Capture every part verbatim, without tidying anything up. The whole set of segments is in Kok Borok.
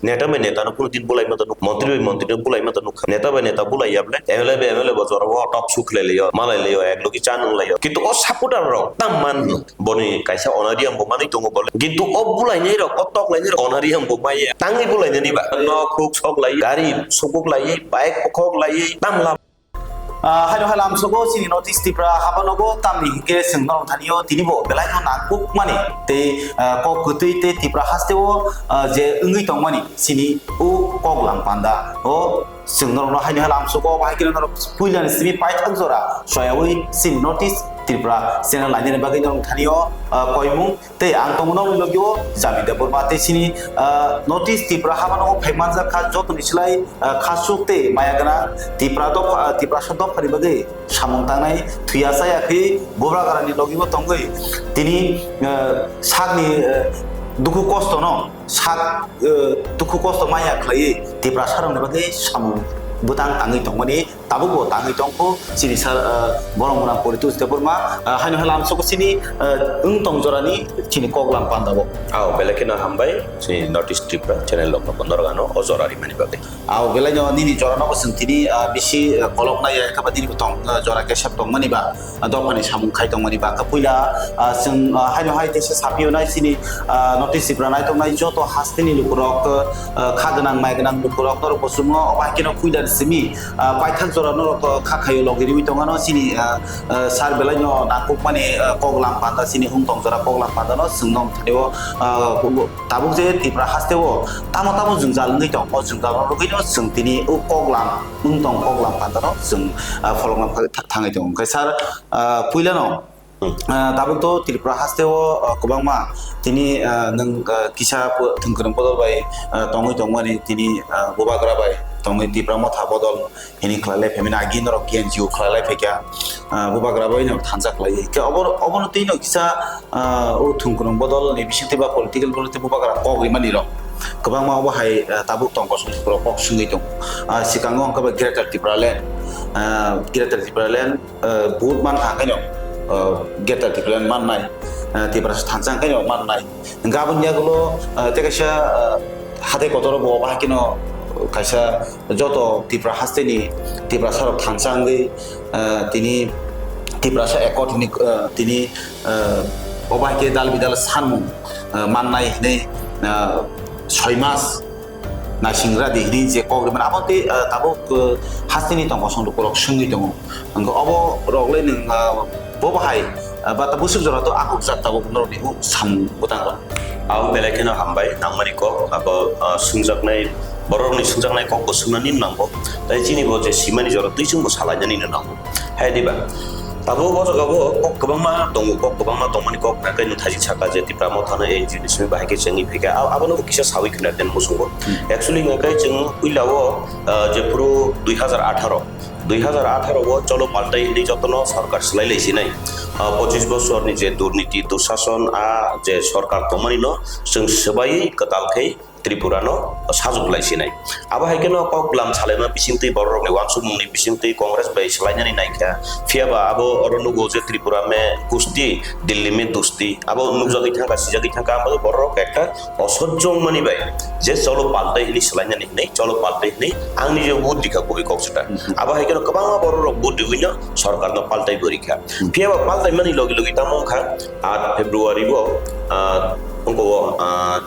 Neta bai neta no kuno din bulai mata nuk, montri bai montri no bulai mata nuk. Neta bai neta bulai ya bole, M L A bai M L A bo jora o talk show khlai laio, malai laio, ek logi cha nung laio. Kintu o supporter rok tam man no. Boni kaisa onarium bo manwi tongo bole. Kintu o bulainai rok, o toklainai rok onarium bo maya. Tangwi bulainani ba. No khuk sok lai, gari sukuk lai, bike khok lai, tam la. Ah, haino hai lamsogo chini North East Tripura habanogo tamni hinkhe chwng norok thanio tinibo belai no nangkukmani tei, ah, kok kwtwi tei Tripura hasteo, ah, je wngwi tongmani chini o kok lang panda o chwng norokno haino hai lamsogo bahai khe norok puilani simi paithak jora soyawi chini North East Tripura channel lainani bagwi norok thanio, ah, koimung. Tei ang tongo nokni logio Jami Debbarma tei chini, ah, North East Tripura habano phai manjak kha jotoni slai, ah, khasuk tei maya gwnang Tripura dopha, ah, Tiprasa dophani bagwi samung tangnai thuya chaya khe Bubagrani logibo tongwi tini, ah, sakni, ah, dukhu kostono sak, ah, dukhu kosto maya khlaiwi Tiprasa rokni bagwi samung bwtang tangwi tongmani. Tabukbo tangwi tongkho chini sar, ah, borok mwnang Poritos Debbarma, ah, haino hai lamsogo chini, ah, wng tong jorani chini kok lang pandao. Ao, belai kheno hambai chini North East Tripura channel rokno bo norok ano o jora rimani bagwi. Ao, belaino nini jorano bo chwng tini, ah, bisi, ah, kolok nai ya, khe ba nini bo tong, ah, jora kesep tongmani ba, ah, dophani samung khai tongmani ba. Khe puila, ah, chwng, ah, haino hai teisa saphiyo nai chini, ah, North East Tripura nai tongnai joto hasteni lukurok, ah, kha gwnang mai gwnang lukurok norok bo chwngno obo hai kheno puila simi, ah, paithak jora norok, ah, kha khaio logi riwi tongano chini, ah, ah, sar belaino nangkukmani, ah, kok lang panda chini wng tong jora kok lang pandano chwng nong thanio, ah, tabuk je Tripura hasteo tamo tamo jwngjal wngwi tong o jwngjal rwgwino chwng tini o kok lang wng tong kok lang pandano chwng, ah, pholokna thangwi tongo hwnkhe sar, ah, puilano. Hmm. Ah, tabuk to Tripura hasteo, ah, kwbangma tini, ah, nwng, ah, kisa po-, thwngkwrwng bodol bai, ah, tongwi tongmani tini, ah, Bubagra bai tongwi Tipra Motha bodol hini khlai lai phaimani agi norok K N G O khlai lai phaikha, ah, Bubagra bai no thansa khlai. Khe obo, obono twi no kisa, ah, o thwngkwrwng bodol ni bisingtwi ba political bodol tei Bubagra kok rimani rok kwbangma obo hai, ah, tabuk tong kosong rok kok swngwi tongo. Ah, swkango hwnkhe ba Greater Tipraland, ah, Greater Tipraland, ah, vote man kha khaino, ah, Greater Tipraland mannai, ah, Tiprasa thansa khaino mannai. Hwnkhe aboni yagulo, ah, tei kaisa, ah, hatai kotor bo obo hai kheno kaisa joto Tripura hasteni Tiprasa rok thansa wngwi, ah, tini Tiprasa Accord hini, ah, tini, ah, obo hai khe dal bidal sanmung, ah, mannai hinwi, ah, soi mas naising radi hini je kok rimani abo tei, ah, tabuk, ah, hasteni tong kosong lukurok swngwi tongo. Hwnkhe obo rok le nwng, ah, bo bahai, ah, ba ta bwswk jora to akhuk jak tabuk norokni samung bwtang rok. Abo belai kheno hambai nangmani kok, abo, ah, swngjaknai, borokni swngjaknai kok bo swngnani nango. Tai chini bo je simani jora twi chwng bo salainani no nango. Hai diba? Tabuk o jaga bo kok kwbangma tongo, kok kwbangma tongmani kok hwnkhe nwng thajik saka je Tipra Mothano N G O ni simi bahai khe chengwi phaikha. Abo, abono bo kisa sawi khna den muchungo. Hmm. Actually hwnkhe chwng puila o, ah, jephuru dui hazar atharo, dui hazar atharo o cholo paltai hinwi jotono sorkar swlai lai sinai. Ah, pochis bosorni je durniti, dursason, a je sorkar tongmani no chwng swbaiwi kwtal khai Tripura no sajwk lai sinai. Abo hai kheno kok bwlam salaima bisingtwi borok rokni uansukmungni bisingtwi Congress bai swlainani naikha. Phiya ba abo oro nugo je Tripura me kusti, Delhi me dusti. Abo nukjagwi thangkha, sijagwi thangkha, abo borok ekta osojjong mani bai je cholo paltai hinwi swlainani hinwi, cholo paltai hinwi ang nije vote rikha kubui kok sita. Mhm. Abo hai kheno kwbangma borok rok vote riwi no sorkar no paltai bo rikha. Mhm. Phiya ba paltai mani logi logi tamo wngkha aat February bo, ah, wngkha o, ah,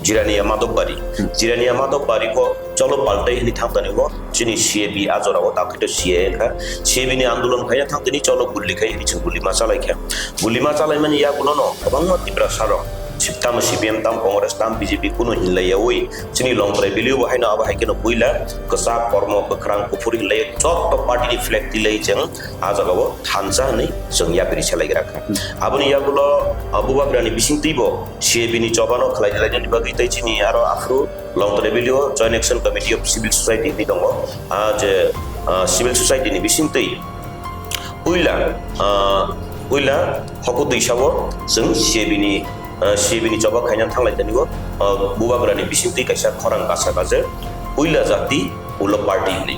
Jirania Madhobari. Hmm. Jirania Madhobari bo cholo paltai hinwi thangtani bo chini C A B a jora o, ta khe to C A A wngkha. C A B ni andolon khaina thangtani cholo guli khai hinwi chwng guli ma chalai kha. Guli ma chalai mani yagulo no kwbangma Tiprasa rok, sip-, tamo C P M, tamo Congress, tamo B J P, kunu hinlai yaui chini Longtrai Valley o bo haino abo hai kheno puila kwchak, kormo, kwkhrang, kuphur hinlai joto party ni flag twilai chwng a jaga o thansa hinwi chwng yapri selai gra kha. Hmm. Aboni yagulo, ah, Bubagrani bisingtwi bo C A B ni chobano khlai lainani bagwi tei chini aro aphuru Longtrai Valley o Joint Action Committee of Civil Society hinwi tongo. Ah, je, ah, civil society ni bisingtwi puila, ah, puila hoku twisao chwng C A B ni, ah, C A B ni choba khaina thanglai tani o, ah, Bubagrani bisingtwi kaisa khorang kasa kaje puila jati ulo party hinwi.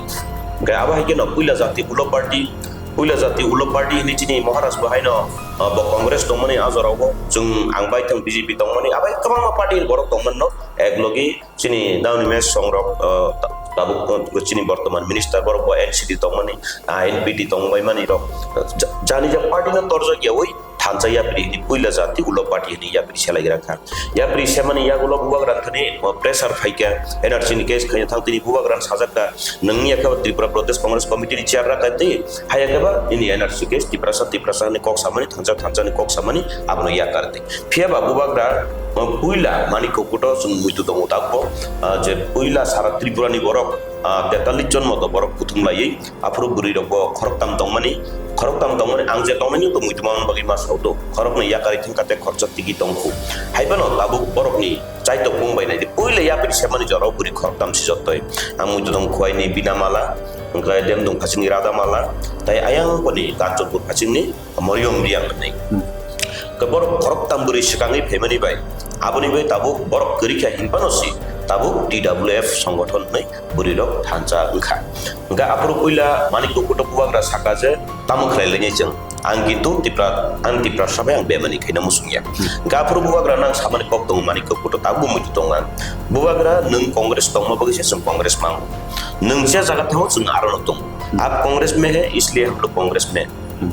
Hwnkhe abo hai kheno puila jati ulo party Puila jati ulo party hinwi chini Maharaj bo haino, ah, bo Congress tongmani a jorao bo chwng ang bai thang B J P tongmani abai kwbangma party ni borok tongmano ek logi chini dauni mes songrok, ah, ta-, tabuk, ah, chini bortoman minister borok bo N C P tongmani, ah, N P P tongbai mani rok, ah, ja-, jani ja party no torjak yawi thansa yapri hinwi puila jati ulo party hinwi yapri selai gra kha. Yapri semani yagulo bubagra thani, uh, pressure phaikha, N R C ni case khaina thang tini bubagra sajakha, nungni yakhe Tripura Pradesh Congress Committee ni chair rakha tei, hai yakhe ba ini N R C case Tiprasa, Tiprasa ni kok samani, thansa, thansa ni kok samani, abono yakar tei. Phiya ba bubagra, uh, puila Manik Kukuto chwng muitu tongo takbo, uh, je puila sara Tripura ni borok, ah, tetallis jon moto borok kuthum laiwi, aphuru bwrwi rok bo khoroktam tongmani, khoroktam tongmani ang je tongnani tongwi tongma bagwi ma sao do, khoroknwi yakarwi thangkha tei khoroksa tigi tongkhu. Hai phano tabuk borokni chaitok mung bai naidi, puila yapri semani jorao bwrwi khoroktam si jottoi. Ang muitu tong Khuaini Binamala, hwnkhe Demdung Phasingni Radhamala, tei ayang boni Kanchanpur Phasingni Moriyong Riyang hwnwi. Hmm. Khe borok khoroktam bwrwi swkangwi phaimani bai, aboni bai tabuk borok kwrwi kha hinphano si tabuk T W F songothon hwnwi bwrwi rok thansa wngkha. Hwnkhe aphuru puila Manik Kukuto bubagra saka je tamo khlai lainai chwng. Ang kintu Tipra, ang Tiprasa bai ang bemani khaina muchung ya. Hmm. Hwnkhe aphuru bubagra nang samani kok tongo Manik Kukuto tabuk muitu tongo ang. Bubagra nwng Congress tongma bagwi se chwng Congress mango. Nwng je jaga thango chwng arono tongo. Hmm. Aap Congress mein hai, isliye hum log Congress mein Hmm.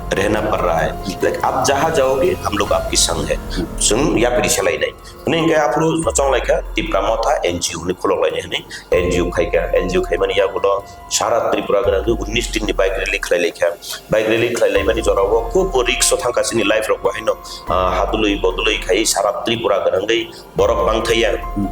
Rehna pad raha hai. Like, aap jahan jaoge, hum log aapke sang hai. Hmm. Chwng yapri selai nai. Hwnwi hwnkhe aphuru chonglai kha Tipra Motha N G O hwnwi khulok lainai hwnwi N G O khai kha. N G O khaimani yagulo sara Tripura gwnangwi unnish din ni bike rally khlai lai kha. Bike rally khlai laimani jorao bo khub bo risk o thang kha chini life rok bo haino, ah, hadului bodului khai sara Tripura gwnangwi borok bangthaya. Hmm.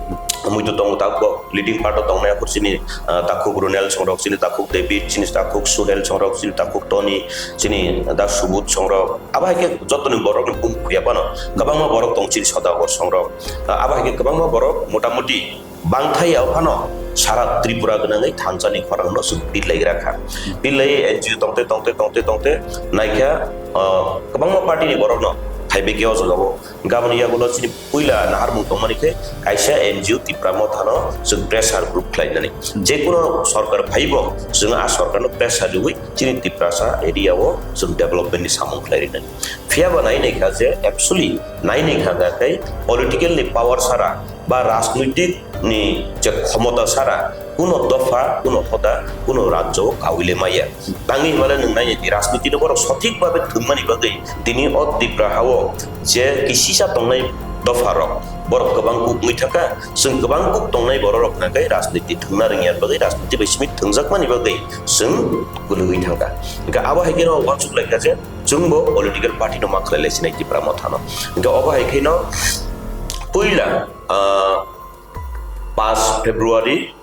Muitu tongo tabuk leading part o tongnai aphuru chini, ah, takhuk Ronel songrok, chini takhuk David, chini takhuk Suhel songrok, chini takhuk Tony, chini da Subud songrok. Abo hai khe jotoni borokni bung khuya phano kwbangma borok tongo chini Sodagar songrok. Ah, abo hai khe kwbangma borok motamuti bangthaya phano sara Tripura gwnangwi thansani khorangno chwng pillai gra kha. Pillai N G O tongte, tongte, tongte, tongte naikha, ah, kwbangma party ni borokno thaibe khe o jagao. Gaboni yagulo chini puila naharmung tongmani khe kaisa N G O Tipra Mothano chwng pressure group khlainani. Hmm. Jekuno sorkar phaibo chwng a sorkarno pressure riwi chini Tiprasa area o chwng development ni samung khlai rinani. Phiya ba nai nai kha je actually nai nai kha khe political ni power sara ba rajnoitik ni je khomota sara kuno dopha, kuno hoda, kuno rajyo o kaui le maya. Tangwi hwnba le nwng nai di rajniti no borok sothik babe thwngmani bagwi tini o Tripura ha o je kisisa tongnai dopha rok borok kwbang kuk wngwi thangkha, chwng kwbang kuk tongnai borok rok hwnka khe rajniti thwngna rwngya bagwi rajniti bai simi thwngjakmani bagwi chwng kwlwgwi thangkha. Hwnkhe abo hai kheno uansuk lai kha je chwngbo political party no ma khlai lai sinai Tipra Mothano. Hwnkhe obo hai kheno puila, ah, paanch February,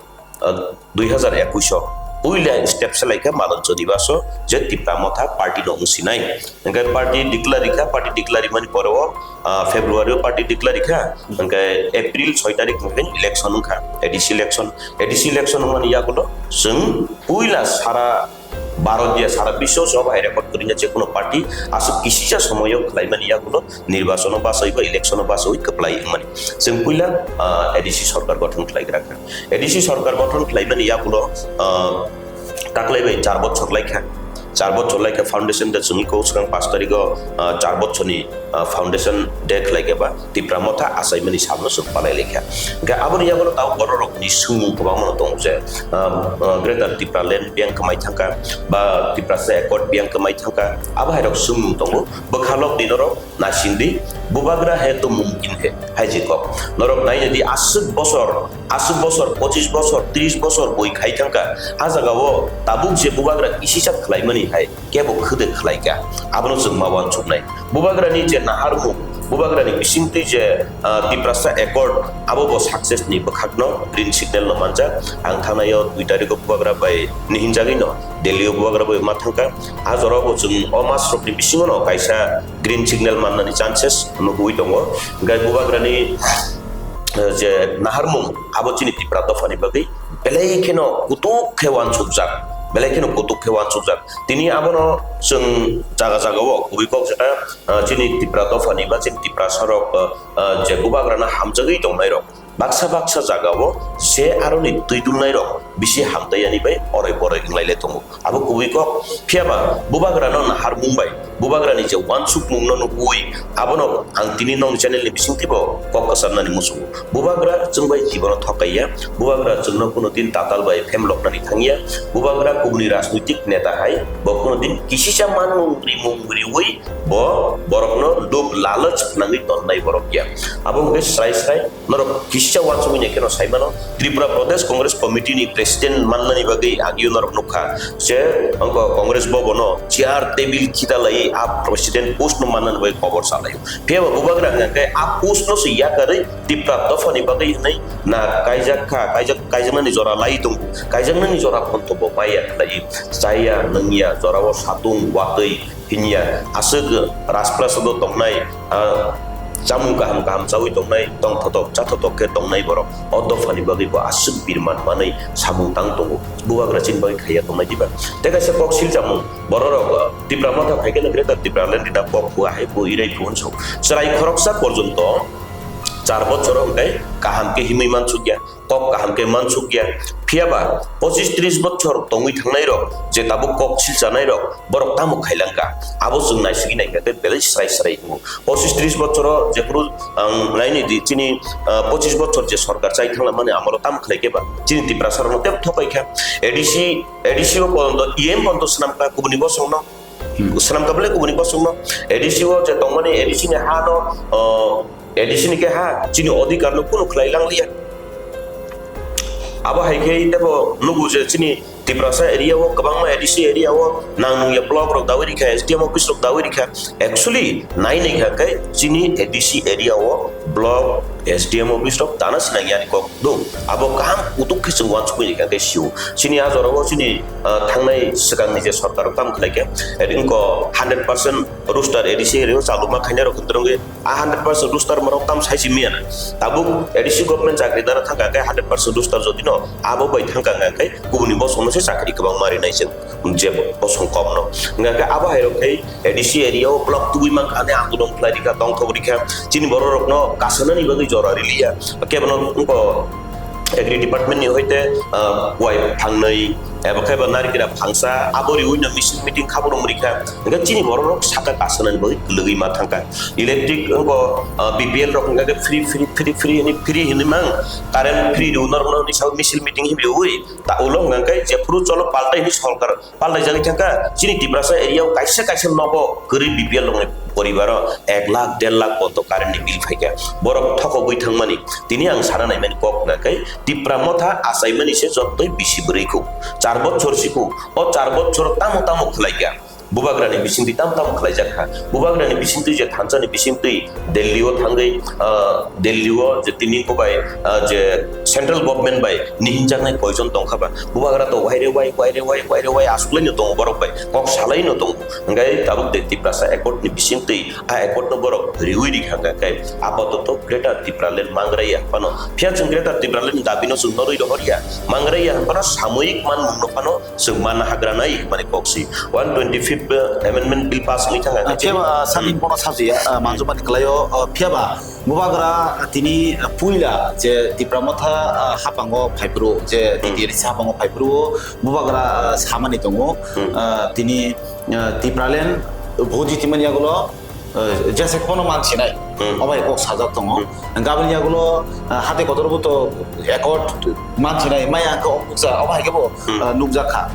ah, dui hazar ekush o puila step se lai kha Maloncho Dibaso je Tipra Motha party no wng sinai. Hwnkhe party declare kha, party declare mani pore o, ah, February o party declare kha. Hwnkhe April soi tarik hwnkhe election wngkha, A D C election. A D C election wngmani yagulo chwng puila sara Bharat ya sara biswo se obo hai record kwrwngya je kuno party aswk kisisa somoyo khlaimani yagulo nirbachono bachawi ba electiono bachawi kwplai wngmani. Chwng puila, ah, A D C sorkar gothon khlaigra kha. A D C sorkar gothon khlaimani yagulo, ah, taklai bai char bochor laikha. Char bochor laikha foundation day chwngwi kok swkang paanch tarigo, ah, char bochorni ah, foundation day khlai khe ba Tipra Motha achaimani salno chwng palai lai kha. Hwnkhe aboni yagulo tabuk borok rokni swngmung kwbangma no tongo je, ah, ah, Greater Tipraland biyang kwmai thangkha ba Tiprasa Accord biyang kwmai thangkha, abo hai rok swngmung tongo. Bwkha lok di norok naising di, bubagra hai to mumkin hai, hai je kok. Norok nai di aswk bosor, aswk bosor, pochis bosor, tris bosor bui khai thangkha, a jagao tabuk je bubagra kisisa khlaimani hai. Kebo khwdwk khlai kha, abono chwng ma uansuknai. Bubagrani je naharmung, bubagrani bisingtwi je, ah, Tiprasa Accord, abo bo success ni bwkhakno green signal no manjak. Ang thanaio dui tarikho bubagra bai nihinjagwi no Delhi o bubagra bai ma thangkha. A jorao bo chwng o mas rokni bisingo no kaisa green signal mannani chances nugwi tongo. Hwnkhe bubagrani, eh, je naharmung, abo chini Tipra dophani bagwi belai kheno kutuk khe uansukjak, belai kheno kutuk khe uansukjak. Tini abono chwng jaga jagao kubui kok jeta, ah, chini Tipra dophani ba chini Tiprasa rok, ah, ah, je bubagrano hamjagwi tongnairok, Baksa baksa jagao je aroni twi dulnairok bisi hamtaiyani bai oroi boroi wnglailai tongo. Abo kubui kok. Phiyaba bubagrano naharmung bai, bubagrani je uansukmungno nugui, abono ang tini nong channelni bisingtwibo kok kwcharnani muchungo. Bubagra chwng bai jibono thokaiya, bubagra chwngno kuno din tatal bai phemloknani thangya, bubagra kubuni rajnoitik neta hai bo kuno din kisisa manmung rimung riui bo borokno lub lalach nangwi tonnai borok ya. Abo hwnkhe srai srai norok kisisa uansugwi nai kheno sai mano, Tripura Pradesh Congress Committee ni President mannani bagwi agio norok nukha je, wngkha Congress Bhavan o chair table khita lai a President post no mannani bagwi kobor salaio. Phiyaba bubagra hwnkha khe a post no se yakarwi Tipra dophani bagwi hwnwi na kaijak kha, kaijak, kaijaknani jora lai tongo, kaijaknani jora phon tobo maya khlai chaya nungya jorao satung watwi hinya aswk Rajprasad o tongnai, ah, chamung kaham kaham chawi tongnai, tongthotok chathotok khe tongnai borok o dophani bagwi bo aswk birman manwi samung tang tongo. Bubagra chini bagwi khaiya tongnai diba? Tei kaisa kok silchamung bororok, ah, Tipra Motha phai kheno Greater Tipraland ni da kok phua hai bo irai phunso. Chwrai khoroksa porjonto char bochor hwnkhe kaham khe himwi mansukya. Kok kaham khe mansukya. Phiyaba pochis tris bochor tongwi thangnairok je tabuk kok silchanairok borok tamo khailangkha? Abo chwng naisigwi naikha tei belai srai srai wngo. Pochis tris bochoro jephru ang naini di chini, ah, pochis bochor je sorkar chai thanglamani amolo tamo khlaikhe ba chini Tiprasarokno tei thokaikha. A D C, A D C o pondo, E M pondo swnamkha kubuni bosongno. Hmm. Swnamkha bole kubuni bosongno. A D C o je tongmani A D C ni ha no, o, A D C ni khe ha, chini odhikar no kunu khlai langliya. Abo hai khe tebo nugo je chini Tiprasa area o kwbangma A D C area o nang nungya block rok dawi rikha, S D M office rok dawi rikha. Actually, nai nai kha khe chini A D C area o block, S D M office rok dana sinang yani kok. Dong, abo kaham kutuk khe chwng uansukwi rikha khe sio. Chini a jorao chini, ah, thangnai swkangni je sorkar o tamo khlai khe, eri wngkha hundred percent roster A D C area o chaluma khainai rok kwdwrwngwi a hundred percent roster morok tam sai si miya na. Tabuk A D C government chakri dana thangkha khe hundred percent roster jodi no abo bai thangkha hwnkha khe kubuni bosongno se chakri kwbangma rinai chwng. Je bosong kokno. Hingkha khe abo hai rok khe A D C area o block tubui mankha ani andolon khlai rikha, tongthok rikha. Chini borok rokno kasanani bagwi jora riliya. Kebono wngkha agri department ni hoite, ah, wai phangnwi, ebo khe ba narikra phangsa, abo riui no misil meeting khaborok rikha. Hingkhe chini borok rok saka kasanani bagwi kwlwgwi ma thangkha. Electric wngkha, ah, B P L rok hingkha khe free, free, free, free hwnwi, free hwnwi mang. Current free rw norok no hwnwi sao misil meeting himriui. Ta ulo hwnka khe jephuru cholo paltai hwnwi sorkar paltai jagwi thangkha, chini Tiprasa area o kaisa kaisa nogo kwrwi B P L rokni poribaro ek lakh, der lakh ponto current ni bill phaikha. Borok thokogwi thangmani. Tini ang sana naimani kok hwnka khe Tipra Motha achaimani se jottoi bisi bwrwi kuk. Char bochor si kuk. O char bochor tamo tamo khwlaikha. Bubagrani bisingtwi tamo tamo khlaijak kha. Bubagrani bisingtwi je thansani bisingtwi Delhi o thangwi, ah, Delhi o je tini bo bai, ah, je central government bai nihinjaknai koijon tongkha ba. Bubagra to waire wai, waire wai, waire wai aswklaino tongo borok bai. Kok salaino tongo. Hingkhe tabuk de Tiprasa accord ni bisingtwi a accord no borok riui rikha hingkha khe apatoto Greater Tipraland mangraiya phano. Phiya chwng Greater Tipraland ni dabi no chwng norwi rohorya. Mangraiya phano samoyik manmung no phano chwng manna hagranai hwnmani kok si. One twenty fifth Amendment Bill pass wngwi thangkha. Ah, phiya ba, ah, sani bono sajya, ah, manjumani kwlaio, ah, phiya ba, bubagra tini, ah, puila je Tipra Motha, ah, hapango phaiphuru, je Hmm. T T A D C hapango phaiphuru, bubagra, ah, samani tongo, Hmm. ah, tini, ah, Tipraland bhoji timani yagulo, eh, jesa kono mansinai, Hmm. obai kok sajak tongo. Hmm. Gabini yagulo, eh, hati kotor bo to accord mansinai, maya khe omuksa, obo hai khe bo, Hmm. eh, nukjak kha.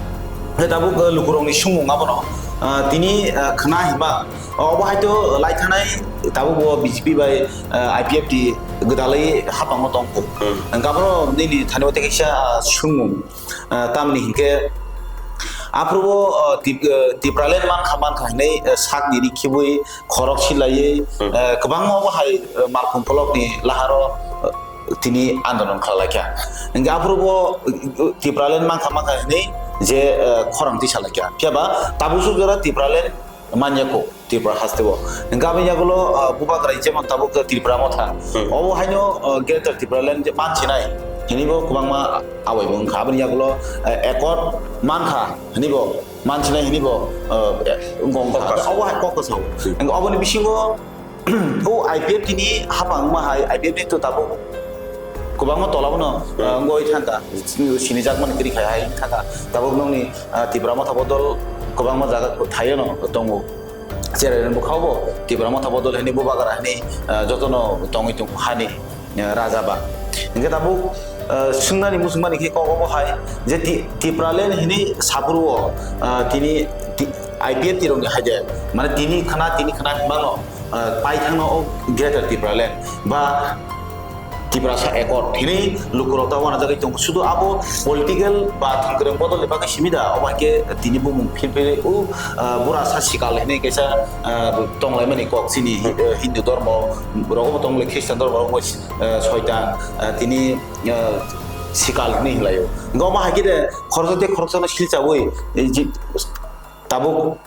He tabuk, eh, lukurokni sumung abono, eh, tini, eh, khna hima, obo hai to lai thanai, tabuk bo B J P bai, eh, I P F T gwdalwi hapango tongkho. Hmm. Gaboro nini thani o tei kaisa, eh, sumung. Ah, tamni hinkhe aphuru bo, ah, Tip-, ah, Tipraland mankha, mankha hinwi, ah, sakni ri khibwi khorok silaiwi, Hmm. ah, kwbangma obo hai, ah, malkhung kolokni laharo, ah, tini andolon khlai laikha. Hinkhe aphuru bo, ah, Tipraland mankha, mankha hinwi je, ah, khorang twi sa laikha. Phiya ba tabuk jora Tipraland manya kho Tripura haste o. Gabini yagulo, ah, bubagra jemon tabuk Tripura Motha. Hmm. Obo haino, ah, Greater Tipraland je mansinai. Hini bo kwbangma awai bo wngkha. Aboni yagulo, ah, accord mankha. Hini bo mansinai hini bo, ah, wngkha. Kok kasao. Obo hai kok kasao. Hmm. Oboni bisingo o I P F T ni hapang ma hai, I P F T to tabuk kwbangma tola bono, ah, wngwi thangkha, sinijakmani kwrwi khai hai thangkha. Tabuk nokni, ah, Tipra Motha bodol kwbangma jaga thaio no tongo. Cherai rwni bwkha bo Tipra Motha bodol hwnwi bubagra hwnwi, ah, jotono tongwi tong hani, ah, raja ba. Hingke tabuk, ah, swngnani muchungmani khe kok obo hai je Ti-, Tipraland hwnwi saphuru o, ah, tini ti-, I P F T rokni hai de, mane tini khna, tini khna hwnmano, ah, paithangno o Greater Tipraland ba Tiprasa Accord hinwi lukurok ta uanajagwi tongo. Sudu abo political ba thwngkwrwng bodolni bagwi simi da, obo hai khe tini bumung philphilwi o, ah, Burasa Sikal hinwi kaisa, ah, tonglaimani kok chini, eh, Hindu dhormo rogo bo tonglai, Khristan dhormo rogo bo, eh, soitan, ah, tini, ah, Sikal hinwi hinlaio. Hingke omo hai khe de khoroksa tei khoroksano silchawi, eh, ji-, tabuk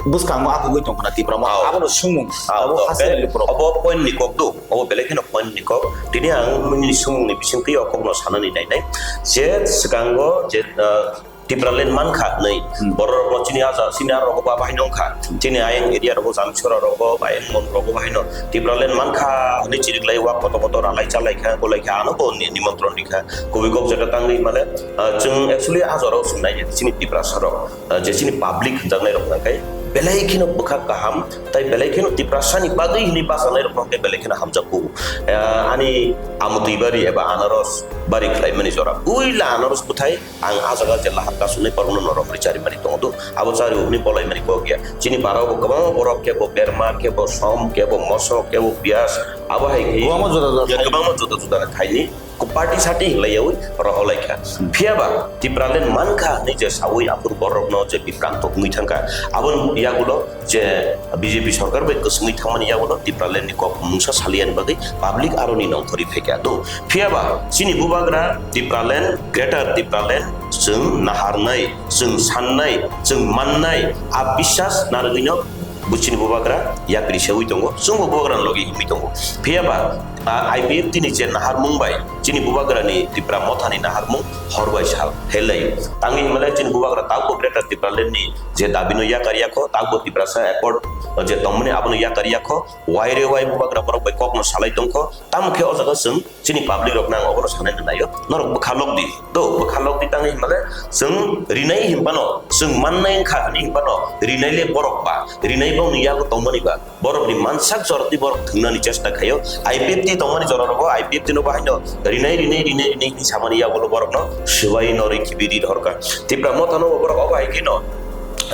bwskango akhogwi tongkha na Tipra Motha. Oh. Abono swngmung. Oh, abo okay. Haste ni lukurok. Obo point ni kok do. Obo belai kheno point ni kok. Tini ang nini swngmung ni bisingtwi o kokno sanani nainai. Je swkango je, uh, Tipraland mankha hwnwi. Hmm. Borok rokno chini aja, chini aro rogo ba bahai nongkha. Hmm. Chini ayang area rogo, Jamsora rogo, ba ayang mon rogo bahai no. Tipraland mankha hwnwi chiriklai wa koto koto ralai chalai kha, bolai kha, ano bo ni-, nimontron rikha. Kubui kok jeta tangwi mane, uh, chwng actually aja rok swng nai chini Tiprasa rok. Ah, je chini public hwnjaknai rok hwnka khe belai kheno bwkha kaham, tai belai kheno Tiprasani bagwi hwnwi bachanai rok hwnka khe belai kheno hamjakgo. Ah, ani amutwi bari eba anaros bari khlaimani jora. Puila anaros bwthai ang ah jaga je lahar kasuknai borokno norok ri charimani tongo do. Abo chari hwnwi bolaimani kok ya. Chini barao bo kwbangma borok kebo berma, kebo som, kebo mosok, kebo piyas. Abo hai khe kwbangma juda juda ya, thai. Kwbangma juda juda khaini. Party sati hinlaiyawi rohorlaikha. Hmm. Phiyaba Tipraland mankha hinwi je sawi aphuru borokno je bibranto wngwi thangkha. Aboni yagulo je B J P sorkar bai kwswngwi thangmani yagulo Tipraland ni kok mungsa saliyani bagwi public aroni nongkhorwi phaikha. To phiyaba chini bubagra Tipraland, Greater Tipraland chwng naharnai, chwng sannai, chwng mannai, a biswas narwgwino Bo chini bubagra yapri seui tongo, chwngbo bubagrani logi himwi tongo. Phiyaba, ah, I P F T ni je naharmung bai chini bubagrani Tipra Mothani naharmung hor bai sal helai. Tangwi himlai chini bubagra takbo Greater Tipraland ni je dabino yakar yakho, takbo Tiprasa Accord je tongmani abono yakar yakho, waire wai bubagra borok bai kokno salai tongkho, tamo khe o jaga chwng Chini public rok nang obono sanai nai o. Norok bwkha lok di. Do, bwkha lok di tangwi hinmale, chwng rinai hinphano, chwng mannai wngkha hinwi hinphano, rinai le borok ba, rinai bongni yago tongmani ba, borokni mansak jorotwi borok thwngnani chesta khaio. I P F T tongmani jora rogo, I P F T no bahaino rinai, rinai, rinai, rinai hinwi samani yago borokno swbai norwi khibi ri horkha. Tipra Mothano borok obo hai kheno,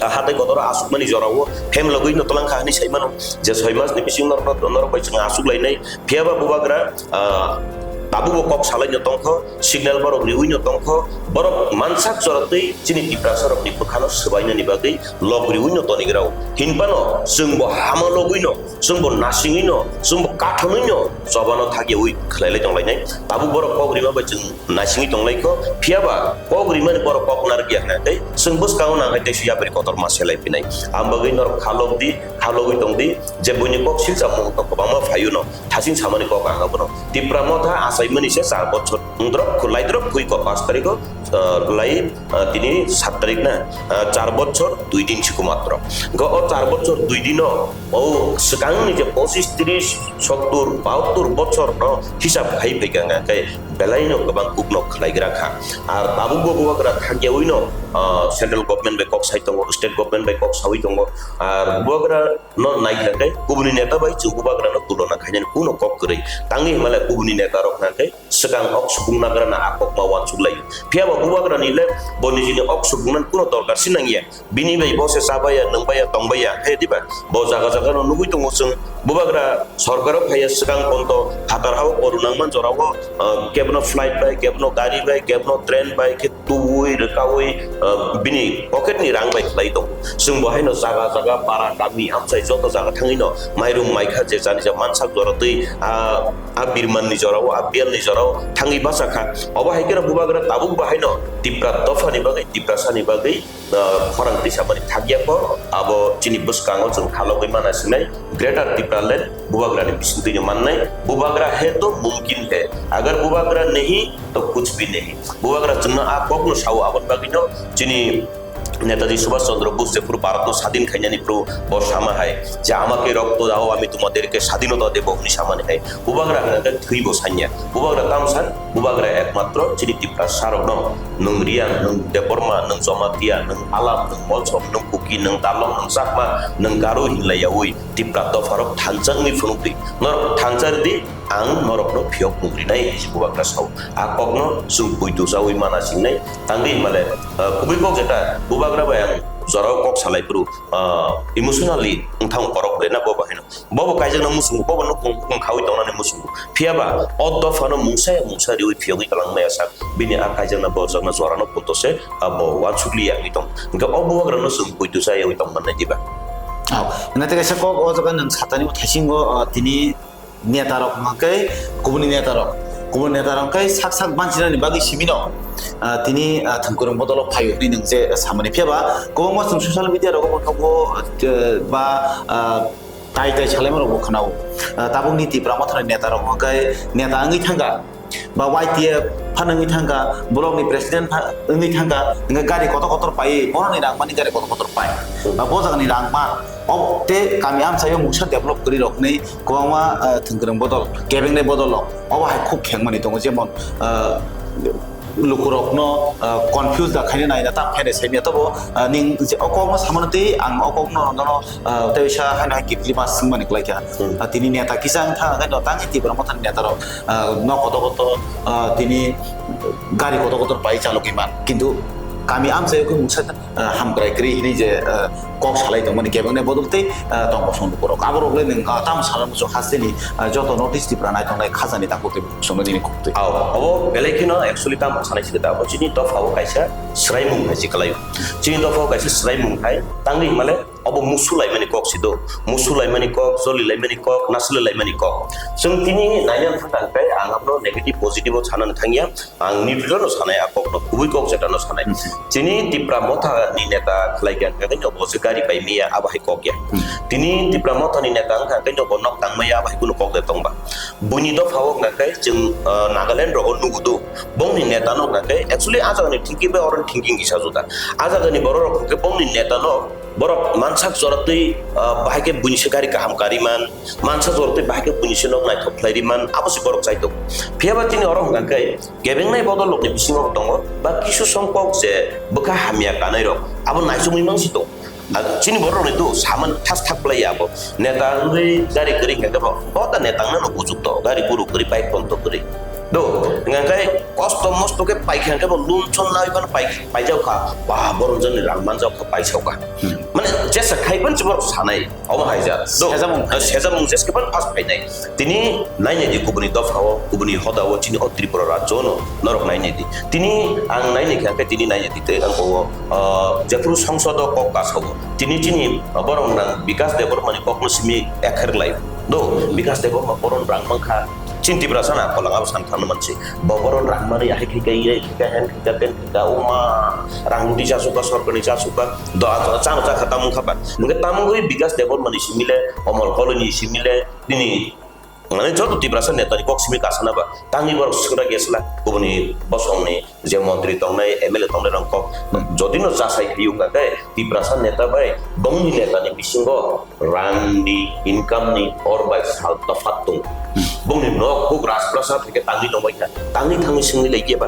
ah, hatai kotor asukmani jorao, hem logwi no twlang kha hinwi sai mano, je soi mas ni bising norok, norok bai chwng asuk lainai, phiyaba bubagra, ah, tabukbo kok salaino tongkho, signal borok riwino tongkho, borok mansak joratwi chini Tiprasarokni bwkhano swbainani bagwi lok riwino tonigrao. Hinphano chwngbo hama logwino, chwngbo nasingwino, chwngbo kathonwino chobano thagyawi khwlailai tonglainai. Tabuk borok kok rima bai chwng nasingwi tonglaikho, phiyaba kok rimani borok kok narwkya hwnkhe chwng bwskango nangkhe teisa yapri kotorma selai phinai. Ang bagwi norok kha lok di, kha logwi tong di, je buini kok silsa mung kwbangma phaiyuno. Thasing samani kok ang abono. Tipra Motha achaimani se char bochor. Wngdrop kho, laidrop khui ko, pash tarikh o, ah, lai, ah, tini sat tarikh na, ah, char bochor dui din siko matro. Go o char bochor dui dino, o swkangni je pochis, tris, sottur, bahattur bochor no hisab khai phaikha, hwnka khe belai no kwbang kuk no khlaigra kha. Ar tabuk bo bubagra thangya ui no, ah, central government bai kok sai tongo, state government bai kok saui tongo. Ar bubagra no naikha khe kubuni neta bai chwng bubagra no tulona khainani kuno kok kwrwi. Tangwi himale kubuni neta rok hwnkha khe swkang ok supung nagra na a kok ma uansuk lai. Phiya bo bubagra ni le bo nijini ok supung nan kuno dorkar si nangya. Bini bai bo se chabaya, nwngbaya, tongbaya, he diba? Bo jaga jaga no nugui tongo chwng. Bubagra sorkar o phaiya swkang ponto phatar ha o koru nangman jora o, ah, kebono flight bai, kebono gari bai, kebono train bai, khe tubui, rwkaui, ah, bini pocket ni rang bai khlai tongo. Chwng bo haino jaga jaga para kami amchai joto jaga thangwi no mairum maikha je jani ja mansak jora twi, ah, a birman ni jora o, a bial ni jora o thangwi bachakha. Obo hai kheno bubagra tabuk bo haino Tipra dopha ni bagwi, Tiprasa ni bagwi, ah, khorang tisa mani thakya kho, abo chini bwskango chwng khalogwi mana sinai. Greater Tipraland bubagrani bisingtwino mannai, bubagra hai to mumkin hai, agar bubagra nahi to kuch bhi nahi. Bubagra chwngno a kokno sao, aboni bagwino chini, Netaji Subhash Chandra Bose jephuru Bharatno sadin khainani phuru bo sama hai je, "Amake rokto dao, ami tumaderke sadinota debo," hwnwi samani hai. Bubagra hwnkhe thwibo sanya. Bubagra tamsa, bubagra ekmatro chini Tiprasarokno, nwng Riang, nwng Debbarma, nwng Jamatia, nwng Alam, nwng Molsom, nwng Kuki, nwng Tarlok, nwng Chakma, nwng Garo hinlaiyaui Tipra dopharok thansa wngwi phunukdi. Norok thansa rwdi, ang norokno phiyok nukrinai, hinwi bubagra sao. A kokno chwng poito chaui mana singnai. Tangwi himale, ah, kubui kok jeta bubagra bai ang jorao kok salai phuru, ah, emotionally wngthang korok bre na bo bahaino. Bobo kaijakna muchungo, bobo nukung bukung khaui tongnani muchungo. Phiyaba o dophano mungsa ya mungsa riui phiyogwi kwlangmaya sak. Bini a kaijakna borjakna jorano poito se, ah, bo uansukliya wngwi tong. Hwnkhe o bubagrano chwng poito chayaui tongmannai diba? Aw, naithe kaisa kok o jaga nwng satani thaisingo, ah, tini netarok hwnkhe kubuni netarok, kubuni netarok khe sak sak banchinani bagwi simino, ah, tini, ah, thwngkwrwng bodolo phaio hwnwi nwng je samani. Phiyaba kwbangma chwng social media rogo bo tongo, ah, ba, ah, tai tai salaima rokbo khwnao. Ah, tabukni Tipra Mothani netarok hwnkhe neta wngwi thangkha, ba Y T F phano wngwi thangkha, block ni president pha-, wngwi thangkha, hwnkhe gari kotor kotor pai, boroni rangmani gari kotor kotor pai. Hmm. Ba bo jagani rangma, o tei kami amchaio mungsa develop kwrwi rok hwnwi kwbangma, ah, thwngkwrwng bodol, kebengnai bodol rok, obo hai khub khengmani tongo, jemon, ah, lukurokno, ah, confuse da khaina naina tam khaina saimya tobo, ah, ning je o kokno samano tei ang o kokno nono, ah, tei sa haino hai kiphilma swngmani kwlaikha. Hmm. Ah, tini neta kisa wngkha, haino tangwi Tipra Mothani netarok, ah, nok kotor kotor, ah, tini gari kotor kotor pai chalogwi man. Kintu kami amchaio khe mungsa, ah, hamkrai kwrwi hinwi je, ah, kok salai tongmani kebengnai bodol tei, ah, tongkosong lukurok. Aborok le nwng, ah, tamo sana muchung hasteni, ah, joto North East Tripura naitongnai khajani takhuk tei bukhuk songno nini kok twi. Ao, abo belai kheno actually tamo sanai se da, abo chini dopha o kaisa swraimung hai se kwlaio. Chini dopha o kaisa swraimung hai, tangwi himale, obo musu laimani kok si do, musu laimani kok, joli laimani kok, nasle laimani kok. Chwng tini naina thangkha hwnkhe ang abono negative positive o sanani thangya, ang neutral no sanai a kokno, kubui kok jeta no sanai. Hmm. Chini Tipra Motha ni neta khlai kha hwnkhe bo se gari pai miya abo hai kok ya. Hmm. Tini Tipra Motha ni neta wngkha hwnkhe bo nok tang maya abo hai kunu kok de tongba. Buini dopha o hwnkhe chwng, ah, Nagaland rogo nugudu, bongni neta no hwnkhe actually a jaga ni thinking bai oro thinking kisa juda. A jaga ni borok rok hwnkhe bongni neta no Borok mansak joratwi, ah, bahai khe buini se gari kaham kariman, mansak joratwi bahai khe buini se nok naithok khlairiman, abo se borok chaitok. Phiyaba chini oro hwnkha khe kebengnai bodol rokni bisingo tongo, ba kisu songkok je bwkha hamya kanai rok, abo naichomwi mangsi tong. Ah, chini borok rokni do saman thas thak plai ya abo. Neta wngwi gari kwrwi hwnkha khe bo, bo ta neta wngna no bujukto, gari guru kwrwi, bike ponto kwrwi. Do, hwnkha khe kosto mosto khe paikha hwnkhe bo lum chon nai phano pai-, paijak kha. Ba, borok jani rang manjak kha, paisok kha. Hmm. Mane, jesa khai phano se borok sanai, omo hai ja. Do, sejamung eh, sejamung jeske phano pas phainai. Tini nainai di kubuni dopha o, kubuni hoda o, chini o Tripura rajyo no, norok nainai di. Tini ang nainai kha khe tini nainai di tei ang o, ah, jephuru songsod o kok kasao. Tini chini, ah, borok nang Bikas Debbarma ni kok no simi ekher lai. Do, Bikas Debbarma boron rang mankha. Chini Tiprasa na kolang abo san thangna mansi. Bo boron rang mani ahai khai kai, hai khai kai, hen khai kai, ten khai kai, o ma, rang di chasuk ka, sorkar ni chasuk ka, do a chano chakha tamung kha ba. Hwnkhe tamung wi Bikas Debbarma ni simi le, Omol Koloi ni simi le, nini, mane joto Tiprasa neta ni kok simi kasana ba. Tangwi borok swkrak yasla, kubuni bosong ni je montri tongnai, M L A tongnai rok kok. Hmm. Jodi no chasai khai wngkha khe, Tiprasa neta bai, bongni neta ni bisingo rang ni, income ni, or bai sal tofat tongo. Hmm. Bongni nok huk Rajprasad hai khe tangwi tongbai kha. Tangwi thangwi swngwi lai khe ba.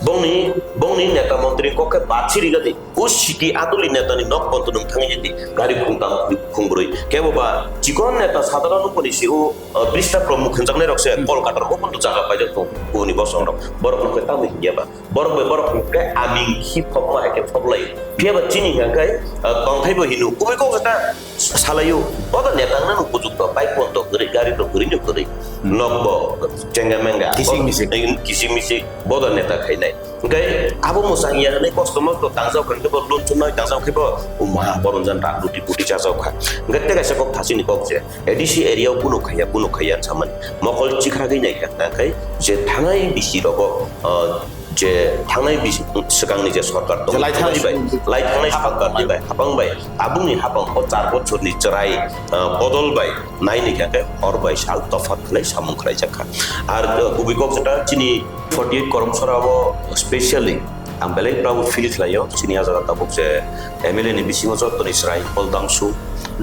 Bongni, bongni neta montri kok khe bachi riga di. O siki adoli neta ni nok ponto nwng thangwi di. Gari khungtam khungbrwi. Kebo ba chikon neta sadharon uponi si o, uh, brista promuk hwnjaknai rok se Hmm. Kolkata rok ponto jaga paijak tongo. Boni bosong rok. Borok no khe tamo hiya ba. Borok bai borok hwnkhe aming khi phokma hai khe phoklai. Phiya ba chini hwnkhe, ah, tongthai bo hino. Kubui kok jeta salaio. Bodo neta wngna no bujukto. Bike ponto kwrwi, gari to kwrwi no kwrwi. Hmm. Nok bo chengya mengya. Kising misik. Kising misik. Bodo neta khainai. Hwnkhe abo mwchang ya hwnwi kosto mosto tangjak hwnkhe bo loan chumnai tangjak hwnkhe bo, o ma, boron jan rak luti puti chajak kha. Hwnkhe tei kaisa kok thachini kok je. A D C area o kunu khaiya, kunu khaiya samani. Mokol chikragwi naikha, nakhai je thangnai bisi rogo, ah, je thangnai bisi, swkangni je sorkar tongo, je lai thangnai bai, lai thangnai hapang sorkar bai, hapang bai, tabukni hapang o char bochorni chwrai, ah, bodol bai naini kha khe hor bai sal tofat khlai samung khlaijak kha. Ar, ah, kubui kok jeta chini forty eight Koromsora o specially Ang belai proud feel khlaio, chini ah jaga tabuk je M L A ni bisingo jottoni chwrai Paul Dangsu.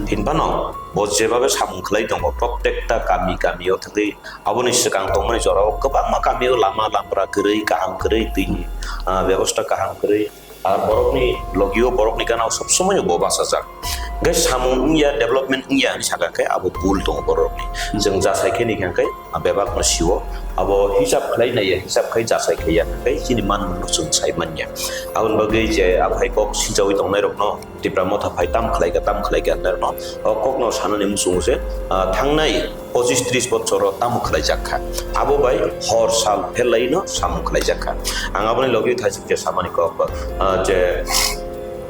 Hinphano bo jebabe samung khlai tongo, protekta kami kami o thangwi aboni swkang tongmani jorao kwbangma kami o lama lampra kwrwi, kaham kwrwi, twi ni, ah, bebosta kaham kwrwi. Ar borokni logio borokni gana o sob somoi bo bachajak. Hwnkhe samung wngya, development wngya hinwi sakha khe abo bul tongo borokni. Chwng jasai khe ni khe bebak no sio. Abo hisab khlai naiya, hisab khai jasai khaiya khe chini manmung no chwng sai manya. Aboni bagwi je abo hai kok sijaui tongnai rokno Tipra Motha phai tam khlai kha, tam khlai kha hinwi rokno o kokno sanani muchungo se, ah, thangnai pochis tris bochor o tamo khlaijak kha. Abo bai hor sal pherlaino samung khlaijak kha. Ang aboni logi thaisik je samani kok, ah, je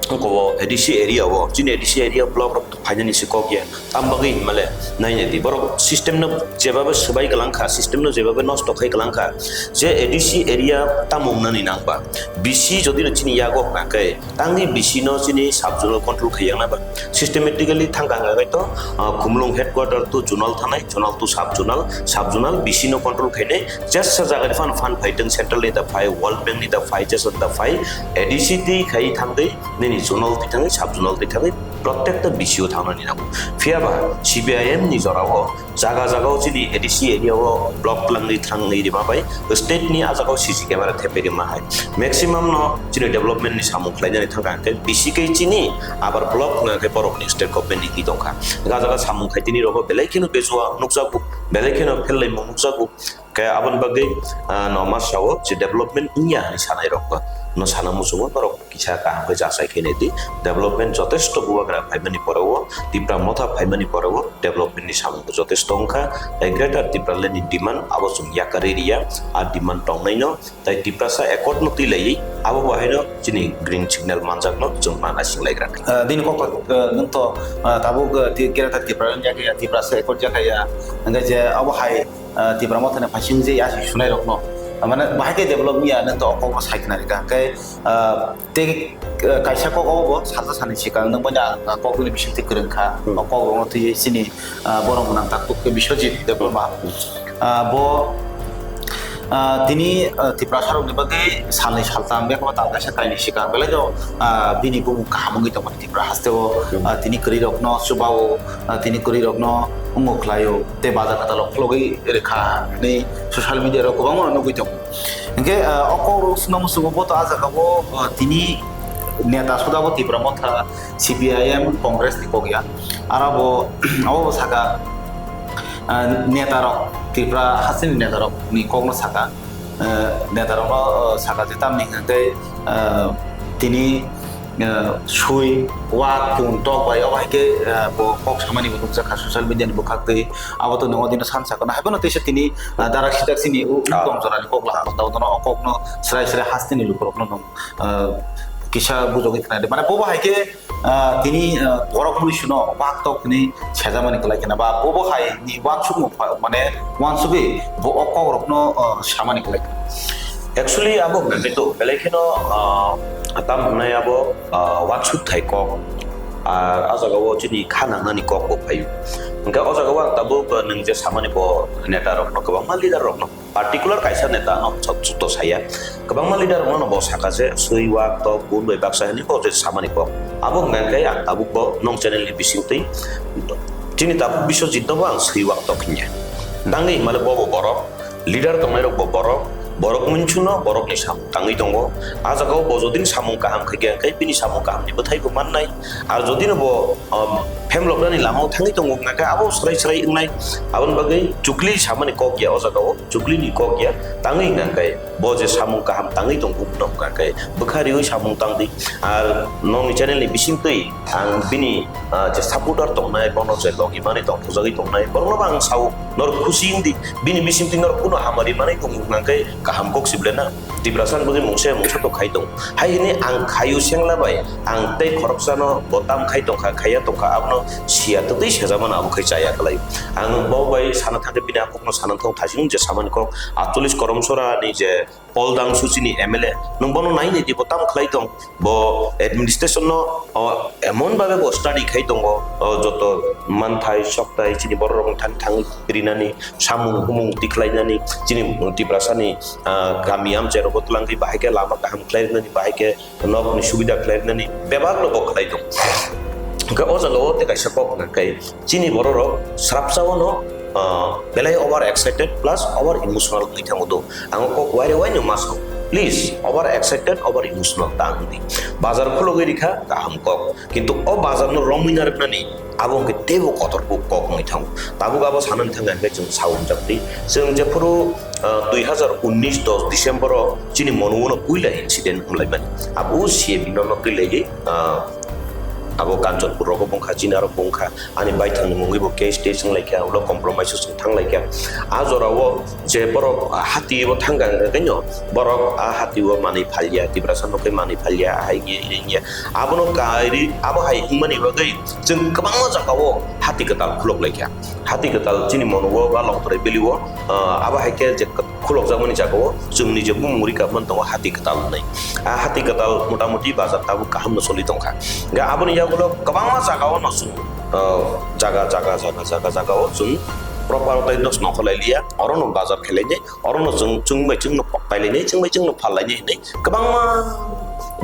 kobo A D C area o, chini A D C area block rok phainani se kok ya. Tam bagwi hinmale nainai di. Borok system no jebabe swbai kwlang kha, system no jebabe nosto khai kwlang kha. Je A D C area tamo wngnani nang ba. B C jodi no chini yago hwnkha khe, tangwi B C no chini sub zonal control khai yang na ba. Systematically thang kha hwnkha khe to, ah, Khumulwng headquarter to zonal thanai, zonal to sub zonal, sub zonal B C no control khainai. Jesa jaga ni phan phan phai tong, central ni da phai, World Bank ni da phai, jesa da phai, A D C twi khai thangwi nini zonal twi thangwi, sub zonal twi thangwi, protekta B C o thangnani nango. Phiya ba C P I M ni jora o jaga jaga o chini A D C area o block twlangwi thangwi rima bai state ni ah jaga o C C camera thepai rima hai. Maximum no chini development ni samung khlainani thangkha hwnkhe B C khe chini abar block hwnkha khe borok ni state government ni hi tongkha. Hwnkhe ah jaga samung khai tini rogo belai kheno bejua nukjago, belai kheno pherlaimung nukjago. Khe aboni bagwi, ah, no ma sao je development wngya hinwi sanai rok no sana muchungo norok kisa kaham khe jasai khe nai di. Development jotesto bubagra phaimani poreo, Tipra Motha phaimani poreo development ni samung jotesto wngkha. Tai Greater Tipraland ni demand abo chwng yakarwi riya, a demand tongnai no tai Tiprasa accord no twi laiwi abo bo haino chini green signal manjak no chwng ma naising lai gra. Ah, bini kok, ah, nwng to, ah, tabuk, ah, ti-, Greater Tipraland yakya, Tiprasa accord yakya, hwnkhe je abo hai ah, Tipra Mothani phaising je yasi sunai rokno, ah, mane bahai khe develop wngya nang to o kokno sai khna rikha. Hwnkhe, ah, tei, ah, kaisa kok obo bo salsa sani swkang nang manya, ah, kokni bisingtwi kwrwng kha. Hmm. O kok rokno twiwi chini, ah, borok gwnang takhuk khe Biswajit Debbarma. Hmm. Ah, bo, ah, tini, ah, Tiprasa rokni bagwi salnwi saltham biyakhe bo tal kaisa kainwi swkang belai no, ah, bini bumung kaham wngwi tongmani Tipra hasteo, hmm, ah, tini kwrwi rokno chubao, ah, tini kwrwi rokno wngo khlaio, tei bazar kwtal o khologwi rwkha hinwi social media rok kwbangma no nugwi tongo. Hinkhe, ah, o kok rok swngna muchungo bo to ah jaga o, ah, tini neta suda bo Tipra Motha, C P I M, Congress ni kok ya. Aro bo, abo bo saka, ah, neta rok, Tripura hasteni neta rok ni kok no saka. Eh, neta rokno, eh, saka je tamni hwnkhe tei, eh, tini, eh, sui, wak, pun, tok bai obo hai khe, eh, bo kok samani bo nukjakha social media ni bwkhak twi. Abo to nongo dino san sakano. Haiphano teisa tini, eh, darak sidak sini u-, ah, utom jorani kok laham tao dono o kokno srai srai hasteni lukurokno nung, eh, kisa bujogwi khna di. Mane bobo hai khe, ah, tini, ah, borok mui suno wak tok hwnwi sejamani kwlai khna ba bobo hai ni wansukmung pha-, mane wansugwi bo o kok rokno, ah, samani kwlai khna. Actually, abo hwnkhe to belai kheno, ah, tam hwnai abo, ah, waksuk thai kok. Ar ah jaga o chini kha nangnani kok bo phaio. Hwnkhe o jaga o ang tabuk, ah, nwng je samani bo neta rokno kwbangma leader rokno. Particular kaisa neta no chok chukto saya. Kwbangma leader rokno no bo saka je sui wak tok bun bai baksa hinwi bo je samani kok. Abo hwnkha khe ang tabuk bo nong channel ni bisingtwi chini tabuk Biswajit no bo ang sui wak tok hinya. Tangwi himale bo bo borok, leader tongnai rok bo borok, borok munchuno borok ni samung tangwi tongo. Ah jaga o bo jodi ni samung kaham khaikha khe bini samung kaham ni bwthai bo mannai. Ar jodi no bo, um, phemloknani lama o thangwi tongo hwnkha khe abo swrai swrai wngnai. Aboni bagwi chukli samani kok ya o jaga o. Chukli ni kok ya, tangwi hwnkha khe bo je samung kaham tangwi tong, buphano hwnkha khe bwkha riwi samung tang di. Ar nokni channel ni bisingtwi ang bini, ah, je supporter tongnai, bono je logi mani tong thujagwi tongnai, borokno bo ang sao, norok khusi wng di. Bini bisingtwi norok kuno hamari manwi tong wngkha khe kaham kok si ble na. Tiprasa ni bagwi mungsa ya mungsa to khai tong. Hai hwnwi ang khaio sengla bai, ang tei khoroksano bo tam khai tongkha, khaiya tongkha, abono siya twtwi sejamano abo khai chaya kwlai. Ang bo bai sana thangkhe bini a kokno sana thang thasing je samani kok atchollish Karamchara ni je Paul Dangsu chini M L A, nwng bono nai nai di, bo tamo khlai tong, bo administration no, o, emon babe bo study khai tongo, o, joto manthai soktai chini borok rok thang thang rinani, samung humung tikhlainani, chini Tiprasani, ah, kami amchai rogo twlangwi bahai khe lama kaham khlai rinani, bahai khe nokni subida khlai rinani bebak no bo khlai tong. Hwnkhe o jaga o tei kaisa kok hwnka khe chini borok rok srapsa o no, ah, belai over excited plus over emotional wngwi thango do. Ang o kok waire waino ma sao. Please, over excited, over emotional ta wng di. Bazar khulogwi rikha kaham kok. Kintu o bazar no romwi narwknani abo hwnkhe teibo kotor kok wngwi thango. Tabuk abo sanani thangkha hwnkhe chwng sao hwnjak di. Chwng jephuru, ah, dui hazar unnish dos December o chini Monu no puila incident wnglaimani. Abo C M no no twilaiwi, ah, abo Kanchanpur rogo bongkha, chini aro bongkha. Ani baithangni mungwi bo case tei swnglaikha, ulo compromise o swng thanglaikha. A jorao je borok hati bo thangkha hwnkhe no, borok a hati o manwi phalya, Tiprasa nokhe manwi phalya, ahai wngya, iri wngya. Abono kairi, abo hai wngmani bagwi chwng kwbangma jagao hati kwtal khulok laikha. Hati kwtal chini Monu o ba Longtrai Valley o, ah, abo hai khe je khulokjakmani jagao chwngni je bumung rika man tongo hati kwtal hwnwi. A hati kwtal motamuti bazar tabuk kaham no choli tongkha. Ga aboni yagulo kwbangma jagao no chwng, ah, jaga, jaga, jaga, jaga, jagao chwng proper tei dos nongkhor lai liya, oro no bazar khelai de, oro no chwng, chwng bai chwng no poktai lai nai, chwng bai chwng no phal lai nai hwnwi kwbangma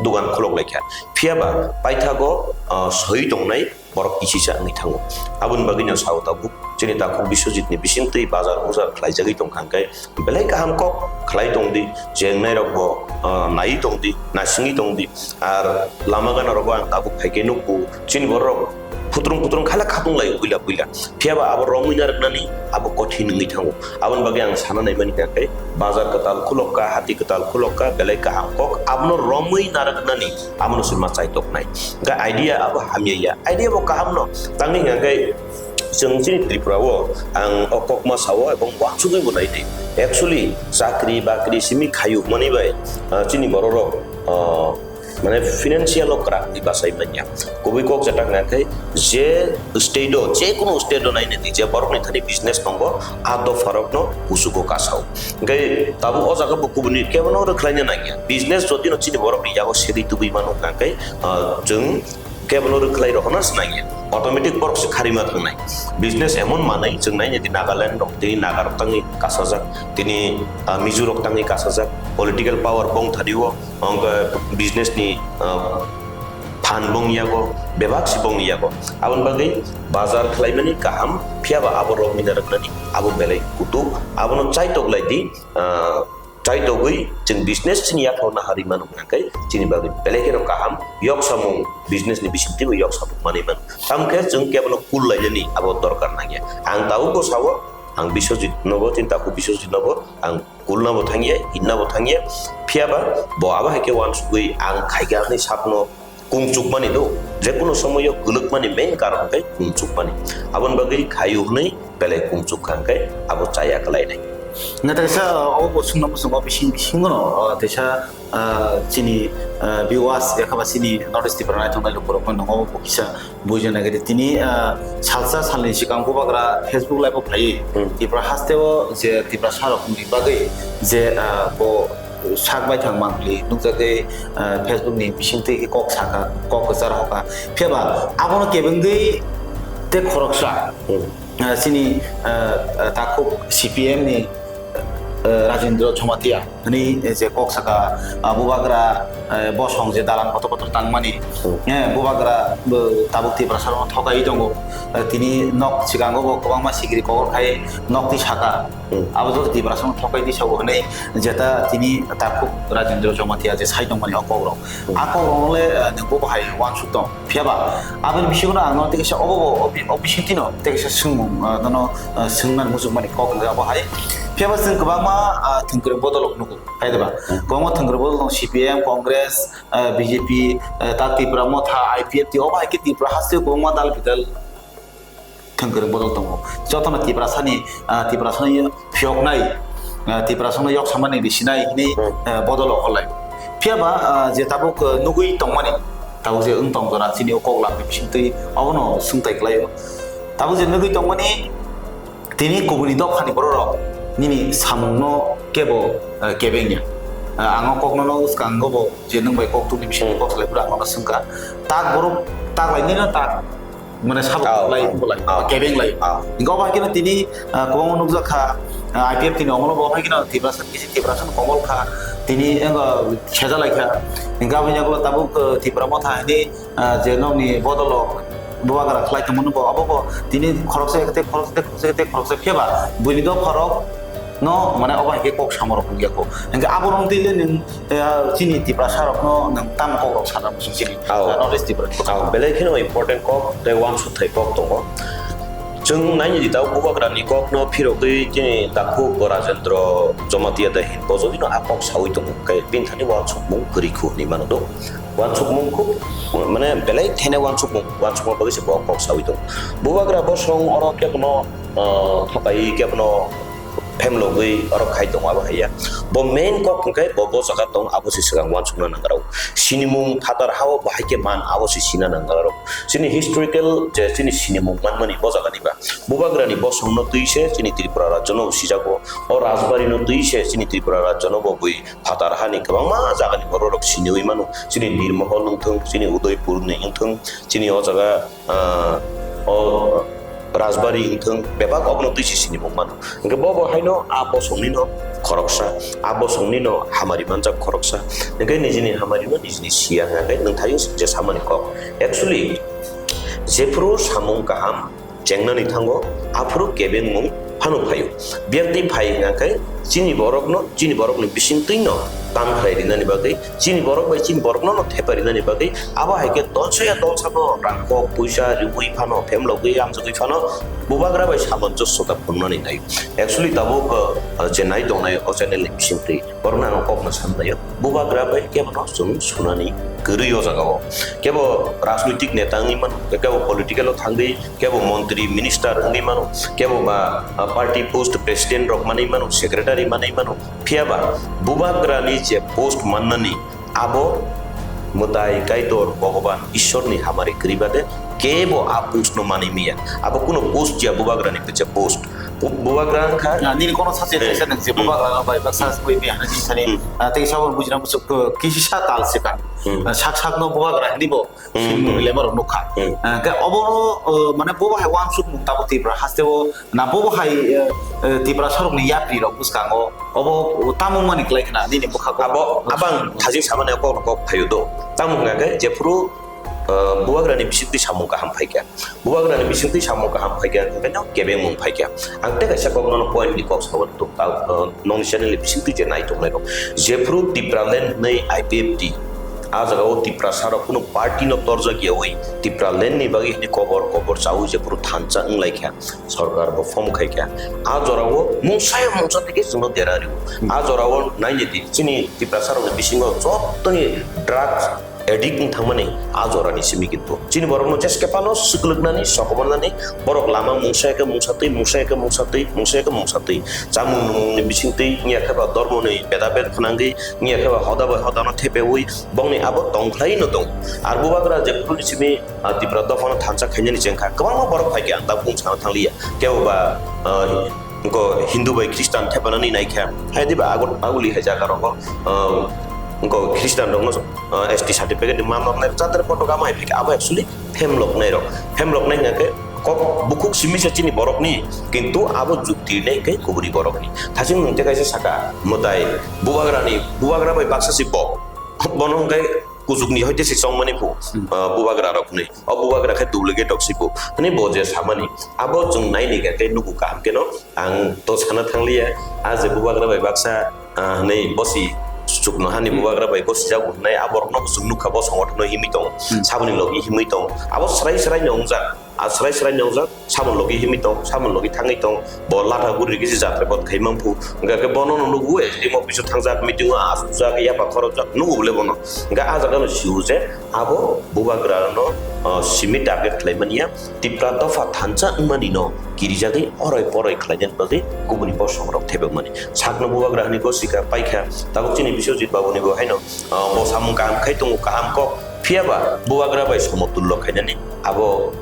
dogan khulok laikha. Phiya ba paithago, ah, soi tongnai borok kisisa wngwi thango. Aboni bagwino sao tabuk chini takhuk Biswajitni bisingtwi bazar ujar khlaijagwi tongkha hwnkhe belai kaham kok khlai tongdi, je wngnairokbo, ah, naiwi tongdi, naisingwi tongdi. Ar lama ganarokbo ang tabuk phaikhe nukgo, chini borok phutrung phutrung khala khatung lai puila puila. Phiya ba abo romwi narwknani abo kothin wngwi thango. Aboni bagwi ang sana naimani hwnkhe bazar kwtal khulokka, hati kwtal khulokka, belai kaham kok abono romwi narwknani. Abono se ma chaitoknai. Hwnkhe idea abo hamya ya. Idea bo kaham no. Tangni hwnkhe chwng chini Tripura o ang o kokma sao ebong uansugwi bo nai di. Actually, chakri bakri simi khayu hwnmani bai, ah, chini borok rok, ah, mane financial o kwrak ni bachai manya. Kubui kok jeta hwnkhe je state o, je kono state o nai di, je borok ni thani business tongo, a dopha rok no kuchugo kasao. Hwnkhe tabuk o jaga bo kubuni kebo no rwkhlai na nangya. Business jodi no chini borok ni yago segwi tubui mano hwnkhe, ah, chwng kebo no rwkhlai rohorna se nangya. Automatic borok se kharima thangnai. Business emon manai chwng nai di Nagaland rok, tini Naga rok tangwi kasajak, tini, ah, Mizo rok tangwi kasajak, political power bong thani o, hwnkhe business ni, ah, phan bong yago, bebak se bong yago. Aboni bagwi bazar khlaimani kaham, phiya ba abo romwi narwknani abo belai kutuk, abono chaitok lai di, ah, chaitogwi chwng business chini yaphao naharwi mano hwnkhe chini bagwi belai kheno kaham, yok samung business ni bisingtwi bo yok samung manwi mano. Tamo khe chwng kebono cool lainani abo dorkar nangya. Ang tabukbo sao, ang Biswajit nobo, chini takhuk Biswajit nobo ang cool nabo thangya, hinna bo thangya, phiya ba bo abo hai khe uansugwi ang khaikha hwnwi sakno kungchukmani do, je kono somoyo kwlwkmani main karon khe kungchukmani. Aboni bagwi khayu hwnwi belai kungchuk kha hwnkhe abo chaya kwlainai. Naithaisa, o bo swngna muchungo bising bisingono, o, teisa, ah, chini, ah, viewers, ekhaba chini North East Tripura naithoknai lukurokno nongo bo kisa buijana gede. Tini, ah, salsa salni swkang bubagra Facebook live o phaiwi Hmm. Tripura hasteo je Tiprasa rokni bagwi je, ah, bo sak baithang manpli nukjagwi, ah, Facebook ni bisingtwi khe kok saka, kok kwchar hoka. Phiya ba abono kebengwi tei khoroksa, Hmm. ah, chini, ah, ah, takhuk C P M ni, ah, Rajendra Jamatia hwnwi je kok saka, ah, bubagra, ah, bosong je dalan kotor kotor tangmani, Hmm. eh, bubagra bo tabuk Tiprasa rokno thokai tongo. Ah, tini nok swkango bo kwbangma sikiri kokor khai nok twi saka. Hmm. Abo joto Tiprasano thokai di sao hwnwi jeta tini takhuk Rajendra Jamatia je sai tongmani o kokrok. Hmm. A kokrokno le, eh, nwng bo bahai uansuk tong. Phiya ba aboni bisingo no ang no tei kaisa obo bo obi-, o bisingtwi no tei kaisa swngmung, eh, nono, eh, swngna muchungmani kok hwnwi abo hai. Phiya ba chwng kwbangma, ah, thwngkwrwng bodolok nugo, hai de ba? Hmm. Kwbangma thwngkwrwng bodol tong, C P M, Congress, eh, B J P, eh, ta Tipra Motha, I P F T, obo hai khe Tipra hasteo kwbangma dal bidal thwngkwrwng bodol tongo. Jotono Tiprasani, ah, Tiprasani phiyoknai, ah, Tiprasano yok samani risinai hinwi, Hmm. ah, bodol okolai. Phiya ba, ah, je tabuk, ah, nugwi tongmani, tabuk je wng tong jora chini o kok lamni bisingtwi obono swngtai kwlaio. Tabuk je nugwi tongmani, tini kubuni dophani bororok nini samungno kebo, ah, kebengya. Ah, ang o kokno no swkango bo je nwng bai kok tubuni bisingo Hmm. kok salai phuru ang no swngkha. Tak borok tak lai nini tak mane sabo Oh, lai oh, bo lai oh. kebeng lai. Oh. Hingke obo hai kheno tini, ah, kwbangma nukjak kha, ah, I P F T ni omolo bo hai kheno Tiprasa kisi Tiprasa no kongol kha. Tini wngkha khejalaikha. Hingke aboni yagulo tabuk, ah, Tipra motha hini ah, je nokni bodolo bubagra khlai tongmani bo, abo bo tini khoroksa ekte, khoroksa ekte, khoroksa ekte, khoroksa phiyaba buini do khorok no, mane, obo hai khe kok samorok wngya kho. Hingke abo rong twi le nwng, ah, chini Tiprasa rokno nwng tamo kok rok sana muchung chini, Ao. ah, North East Tripura ni. Ao, belai kheno important kok tei uansuk thai kok tongo. Chwng naini di tao bubagra ni kok no phirogwi chini takhuk bo Rajendra Jamatia de hin bojogwi no a kok sawi tongo. Khe bini thani uansukmung kwrwi kho hinwi mano do. Uansukmung khub, mane, belai thene uansukmung, uansukma bagwi se bo kok sawi tongo. Bubagra bosong oro kebono, ah, thapai kebono phemlogwi oro khai tongo, abo hai ya. Bo main kok hwnkhe bo, bo jaga tong, abo se swkang uansukna nangrao. Sinimung phatar hao bo hai khe man, abo se sina nangrao. Chini historical je chini sinimung manmani bo jaga ni ba. Bubagra ni bosong no twi se chini Tripura rajyo no sijago. O rajbari no twi se chini Tripura rajyo no bo bui phatar hani kwbangma jagani bororok siniwi mano. Chini Nirmohol wngthung, chini Udaipurni wngthung, chini o jaga, ah, o Rajbari wngthung, bebak obono twi se sinimung mano. Hingke bo bo haino a bosongnino khoroksa, a bosongnino hamari manjak khoroksa. Hingke nijini hamarino nijini siya hingke nwng thaio je samani kok. Actually, jephuru samung kaham, chengnani thango, aphuru kebengmung phano phaio. Byakti phai hwnkha khe chini borokno, chini borokni bisingtwino tam khlai rinani bagwi, chini borok bai chini borokno no thepa rinani bagwi, abo hai khe dolsa ya dolsano rang kok puisa riui phano, phemlogwi amjogwi phano bubagra bai samanjossota phunuknani naio. Actually tabuk, uh, je nai tongnai o channel ni bisingtwi, borokno ang kokno sanlaio. Bubagra bai kebono chwng sunani kwrwi o jagao. Kebo rajnoitik neta wngwi mano, kebo political o thangwi, kebo montri minister wngwi mano, kebo ba, ah, party post president rok manwi mano, secretary manwi mano. Phiya ba bubagra ni je post mannani abo mwtai kaitor Bhogoban Ishwar ni hamari kwrwi bade kebo a post no manwi miya. Abo kuno post ya bubagra ni pije post. Bu-, bubagra wngkha. Ah, nini kono sachi Eh. kaisa nang je Hmm. bubagra bai baksa Hmm. sui mi hana ni sani. Hmm. Ah, tei sabon bujina musuk, uh, kisi sa tal se kan. Hmm. Ah, sak sak no bubagra hindi bo. Hmm. Film Hmm. lemar nukha. Hmm. Ah, ke obo, uh, mane bo hai wansuk mung tabo Tripura haste o na bo hai, uh, uh, Tripura sorok ni yapri rok bwskango. Obo tamo mani klai khna nini bwkha ko. Abo abang thajik samani kok kok phayu do. Tamo hwnga khe jephuru uh, bubagrani bisingtwi samung kaham phaikha. Bubagrani bisingtwi samung kaham phaikha, hwnkhe no kebengmung phaikha. Ang tei kaisa kok nono point ni kok sawi tongo, ta, uh, nokni channel ni bisingtwi je nai tongnai rok. Jephuru Tipraland hwnwi I P F T, a jagao Tiprasa rok kunu party no torjak yawi Tipraland ni bagwi hwnwi kobor kobor chawi jephuru thansa wnglaikha, sorkar bo form khaikha. A jorao mungsa ya mungsa tei khe chwngno dera rw. A jorao nainai di, chini Tiprasa rokni bisingo jottoni drugs addict wng thangmani a jorani simi kintu. Chini borokno jeske phano swklwknani, sokomornani, borok lama mungsa ya khe mungsa twi, mungsa ya khe mungsa twi, mungsa ya khe mungsa twi. Chamung nwngmungni bisingtwi, wngya khe ba dormoni beda bed phnangwi, wngya khe ba hoda bai hodano thepeui, bongni abo tongkhlaino tong. Ar bubagra jephuruni simi, ah, Tipra dophano thansa khainani chengkha. Kwbangma borok phaikhe ang tabuk sana thangliya. Kebo ba, ah, Wngkha Hindu bai Christian thepanani naikha. Hai diba ago-, aguli hai jaga rogo, ah, wngkha Christian rokno, ah, S T certificate ni manrok nai chadre kotok ama hai phikha. Abo actually phemlok nai rok. Phemlok nai hingkha khe kok bukhuk simi se chini borokni, kintu abo jukti nai khe kubuni borokni. Thasing nung tei kaisa saka mwtai bubagrani, bubagra bai baksa si bo. Bono hwnkhe kuchukni hoite se chongmani phu, Hmm. ah, bubagra rok hwnwi. O bubagra khe duplicate rok si phu. Hwnwi bo je samani. Abo chwng naini khe nugu kaham kheno. Ang to sana thangliya, a je bubagra bai baksa, ah, hwnwi bosi chukno hani Hmm. bubagra bai bosi jago hwnwi aborokno bo chwng nukha bo songothano himwi tongo. Hmm. Saboni logi himwi tongo. Abo srai srai no wngjak. A srai srai no wngjak. Saboni logi himwi tong, saboni logi thangwi tong. Bo latha guri kisi jatra kot khai mangphu. Hwnkha khe bono no nugo S D M office o thangjak, meeting o asukjak, yapha khorokjak, nugo bole bono. Hwnkha a jaga no sio je abo bubagra no, ah, simi target khlai manya. Tipra dopha thansa wngmani no kirijagwi oroi poroi khlainani bagwi kubuni bosong rok thebokmani. Sakno bubagra hwnwi gosika paikha, tabuk chini Biswajit babu ni bo haino, ah, bo samung kaham khai tongo, kaham kok, phiya ba bubagra bai somotullo khainani abo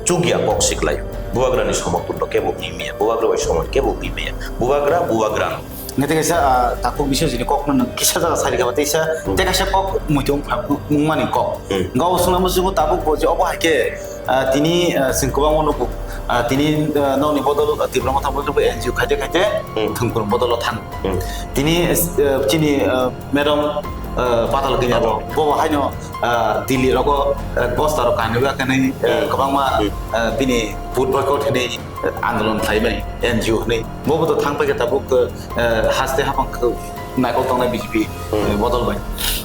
chukya kok siklai. Bubagra ni somotullo kebo wngwi maya, bubagra bai soman kebo wngwi maya. Bubagra, bubagra no. Nete kaisa, ah, takhuk Biswajitni kokno nwng kisa jaga sari kha ba teisa, hmm, tei kaisa kok muitu wng pha-, wngmani kok. Hmm. Hwnkhe o swngnai muchungo tabuk bo je obo hai khe, ah, tini, ah, chwng kwbangma nugo, ah, tini, ah, nokni bodol, ah, Tipra Motha bodol bo N G O khaite khaite, hmm, thwngphuru bodolo thang. Hmm. Tini, ah, chini, ah, madam, ah, Patal Kanya, Patal, bo bo haino, ah, Delhi rogo, ah, bosta rok kanwi ba khe nai, ah, hmm, kwbangma, hmm, ah, bini vote boycott hinwi, ah, andolon khlaimani N G O hinwi. Bo bo to thang paikha tabuk, ah, haste haphang khe naikol tongnai B J P, hmm, eh, bodol bai.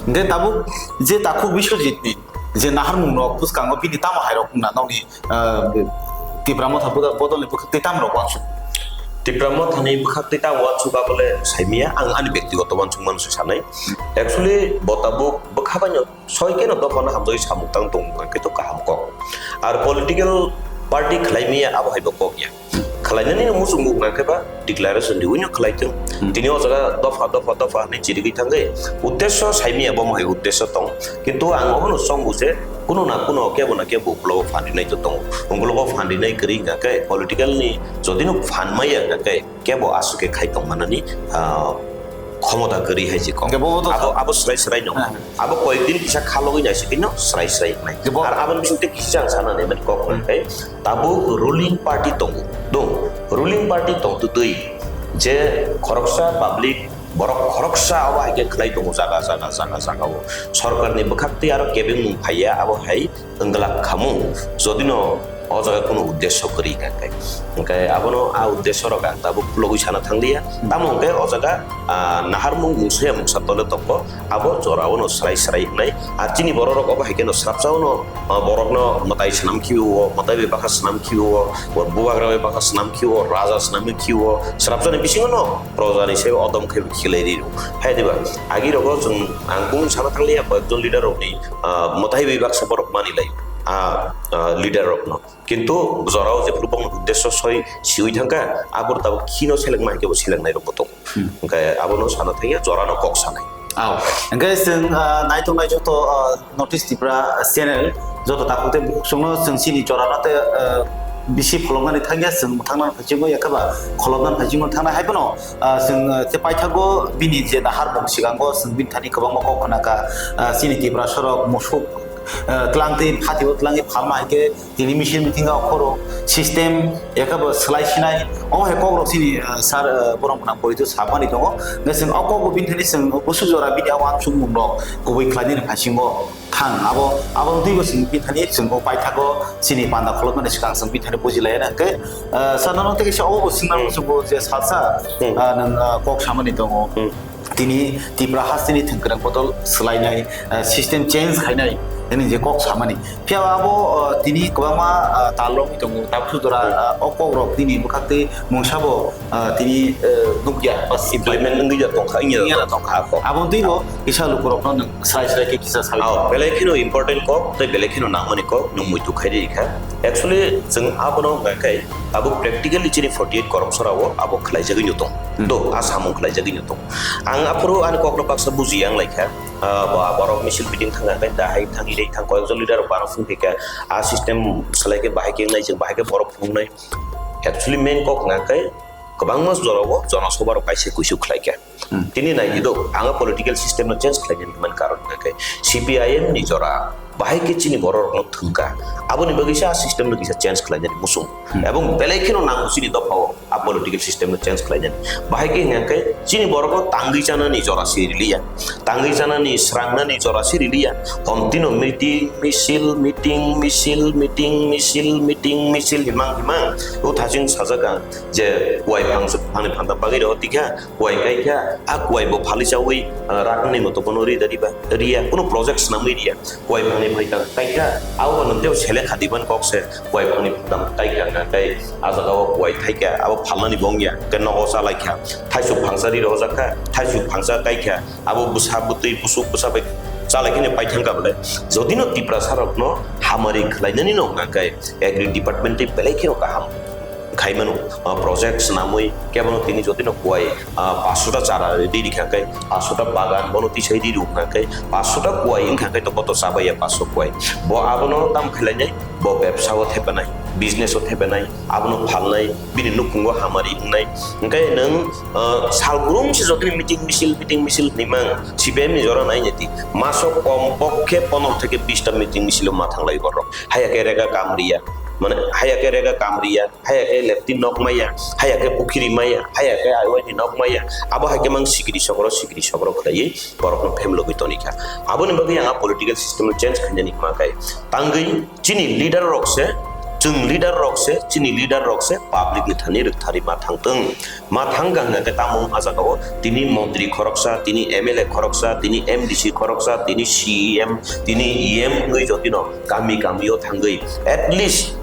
Hwnkhe tabuk je takhuk Biswajitni je naharmung rok bwskango bini tamo hai rok wngna nokni, ah, Tipra Motha bodol, bodolni bwkhak twi tamo rok uansuk. Tipra Mothani bwkhak twi tamo uansuk abole saimia, ang ani bektigoto uansuk mano se sanai. Actually, bo tabuk bwkha baino soi keno dophano hamjagwi samung tang tong hwnkhe to kaham kok. Ar political party khlai maya abo hai bo kok ya. Khlainani no muchung nukna khe ba declaration riwi no khlai thung. Hmm. Tini o jaga dopha, dopha, dopha hinwi chirigwi thangwi uddesho saimaya bo hai uddesho tong. Kintu ang obono chongo je kuno na kuno kebo na kebo uklogo phan rinai to tongo. Uklogo phan rinai kwrwi hwnkha khe political ni jodi no phan maya hwnkha khe kebo aswk khe khai tong manani, ah, khomota kwrwi hai se kok. Hwnkhe bo to abo, abo swrai swrai no. Ah. Abo koyek din kisa khalogwi naisik no swrai swrai wngnai. Hwnkhe bo ar aboni bising tei kisa ang sana nai mani kok hwnkhe tabuk ruling party tongo. Dong, ruling party tong to twi je khoroksa public borok khoroksa abo hai khe khlai tongo jaga, jaga, jaga, jaga o. Sorkar ni bwkhak twi aro kebengmung phaiya abo hai wngglak khamu, jodi no o jaga kunu uddesho kwrwi hwnkha khe. Hwnkhe abono a uddesho rok ang tabuk khulogwi sana thanglia. Hmm. Tamo hwnkhe o jaga, ah, naharmung mungsa ya mungsa tole tongkho, abo jora o no swrai swrai wngnai. Ar chini borok rok obo hai khe no swrapsa o no, ah, borok no mwtai swnam khibi o, mwtai bai bakha swnam khibi o, bubagra bai bakha swnam khibi o, raja swnam khibi o, swrapsa ni bisingo no proja ni se odom khe khilai ri rw. Hai diba, agi rogo chwng ang kung sana thanglia koyek jon leader rok ni ah, mwtai bai baksa borok mani lai, ah, ah, leader rok no. Kintu jora o jephuru bokno uddesho soi siwi thangkha, aboro tabuk khino selengma hai khe bo selengnai rok bo tongo. Hmm. Hwnkhe abono sana thangya, jora no kok sanai. Aw, hwnkhe chwng, ah, naithok naithok to, ah, North East Tripura channel joto takhuk tei bukhuk chwngno chwng chini jora no tei, ah, bisi pholoknani thangya, chwng thangna phaichingo, yakhe ba kholopna phaichingo thangnai hai phano, ah, chwng, ah, tei paithago bini je naharmung sikango chwng bini thani kwbangma kok khna kha, ah, chini Tiprasa rok musuk, ah, twlangtwi phatio twlangwi phalma hai khe tini misil meeting o khoro system yakhe bo swlai sinai omo hai kok rok chini, ah, sir, ah, borok khna poito samani tongo. Hwnkhe chwng o kok bo bini thani chwng busu jora bini a uansukmung rok kubui khlainani phaisingo. Thang, abo, abo twibo chwng bini thani chwng o paithago chini panda kholopmani swkang chwng bini thani buji laiya na hwnkhe, ah, sir, nono tei kaisa obo bo swngna muchungo je salsa, hmm, ah, nwng, ah, kok samani tongo. Hmm. Tini Tripura hasteni thwngkwrang bodol swlainai, ah, system change khainai hwnwi je kok samani. Phiya abo, ah, tini kwbangma, ah, tal romwi tongo, tabuk sudora, hmm, ah, o kok rok tini bwkhaktwi mungsa bo ah, tini, eh, nukya, bas implement wngwi ya tongkha, wngya tongkha. Abo twibo kisa lukurokno nwng srai srai khe kisa sawi. Oh, belai kheno important kok, tei belai kheno nangmani kok, nwng muitu khai rikha. Actually, chwng abono hwnga khe, abo practically chini forty eight Koromsora o abo khlaijagwi no tong. Hmm. Do, a samung khlaijagwi no tong. Ang aphuru ani kokno baksa buji yang laikha. Ah, ba, borok misil meeting thangkha khe, dahai thangwi rei thang, koyekjon leader rok bano phung khe, a system salai khe bahai khe wngnai, chwng bahai khe borok phunuknai. Actually, main kok hwnga khe, kwbangma jorao Jana Sabha rok kaisa kuisu khlai kha. Hmm. Tini nai di do, ang political system no change khlai nani hwnmani karon hwnga khe, C P I M ni jora bahai khe chini borok rok no thwng kha. Aboni bagwi se a system no kisa change khlai nani muchung. Hmm. Ebong belai kheno nango chini dopha o a political system no change khlai nani. Bahai khe hwnga khe chini borok no tangwi chanani jora se riliya. Tangwi chanani, srangnani jora se riliya. Hom tino meeting, misil, meeting, misil, meeting, misil, meeting, misil himang himang. O thaching sajak ang je kuai phang, phangni phanta bagwi rw tikha, kuai kaikha, a kuai bo phali chawi, ah, rakni moto bono ri da riba, riya, kuno project swnamwi riya, kuai phangni phai tang kaikha, abo bo nwng tei sele kha diban kok se, kuai phangni phanta kaikha, hwnka khe a jaga o kuai thaikha, abo phalnani bo wngya, hwnkhe nogo chalaikha, thaisuk phangsa ri rw jakha, thaisuk phangsa kaikha, abo bwsa bwtwi busuk bwsa bai chalai kheno paithangkha bwle. Jodi no Tiprasa rokno hamari khlainani no hwnka khe agri department tei belai kheno kaham khai mano, ah, project swnamwi kebono tini jodi no kuai, ah, paanch sota chara ri rikha khe, paanch sota bagan bono tisai ri rwkha khe, paanch sota kuai wngkha khe to boto chabaiya paanch sota kuai. Bo abono tam khlainai, bo bebsa o thepanai. business o thepenai, abono phalnai, bini nukhungo hamari wngnai. Hwnkhe nwng, ah, salbrum se jotoni meeting misil, meeting misil hinwi mang, C P M ni jora nai nai di. Maso kom pokhe pondro theke bis ta meeting misil o ma thanglai borok. Haya khe rega kam riya, mane haya khe rega kam riya, haya khe lepti nok maya, haya khe pukhiri maya, haya khe I Y T nok maya. Abo hai khe mang sikiri sokro, sikiri sokro khlaiwi borokno phemlogwi tonikha. Aboni bagwi ang a political system no change khainani hwnma khe tangwi chini leader rok se, chwng leader rok se, chini leader rok se public ni thani rwktharwi ma thangtwng. Ma thangkha hwnka khe tamo wng a jaga o tini montri khoroksa, tini M L A khoroksa, tini M D C khoroksa, tini C E M, tini E M wngwi jotino kami kami o thangwi at least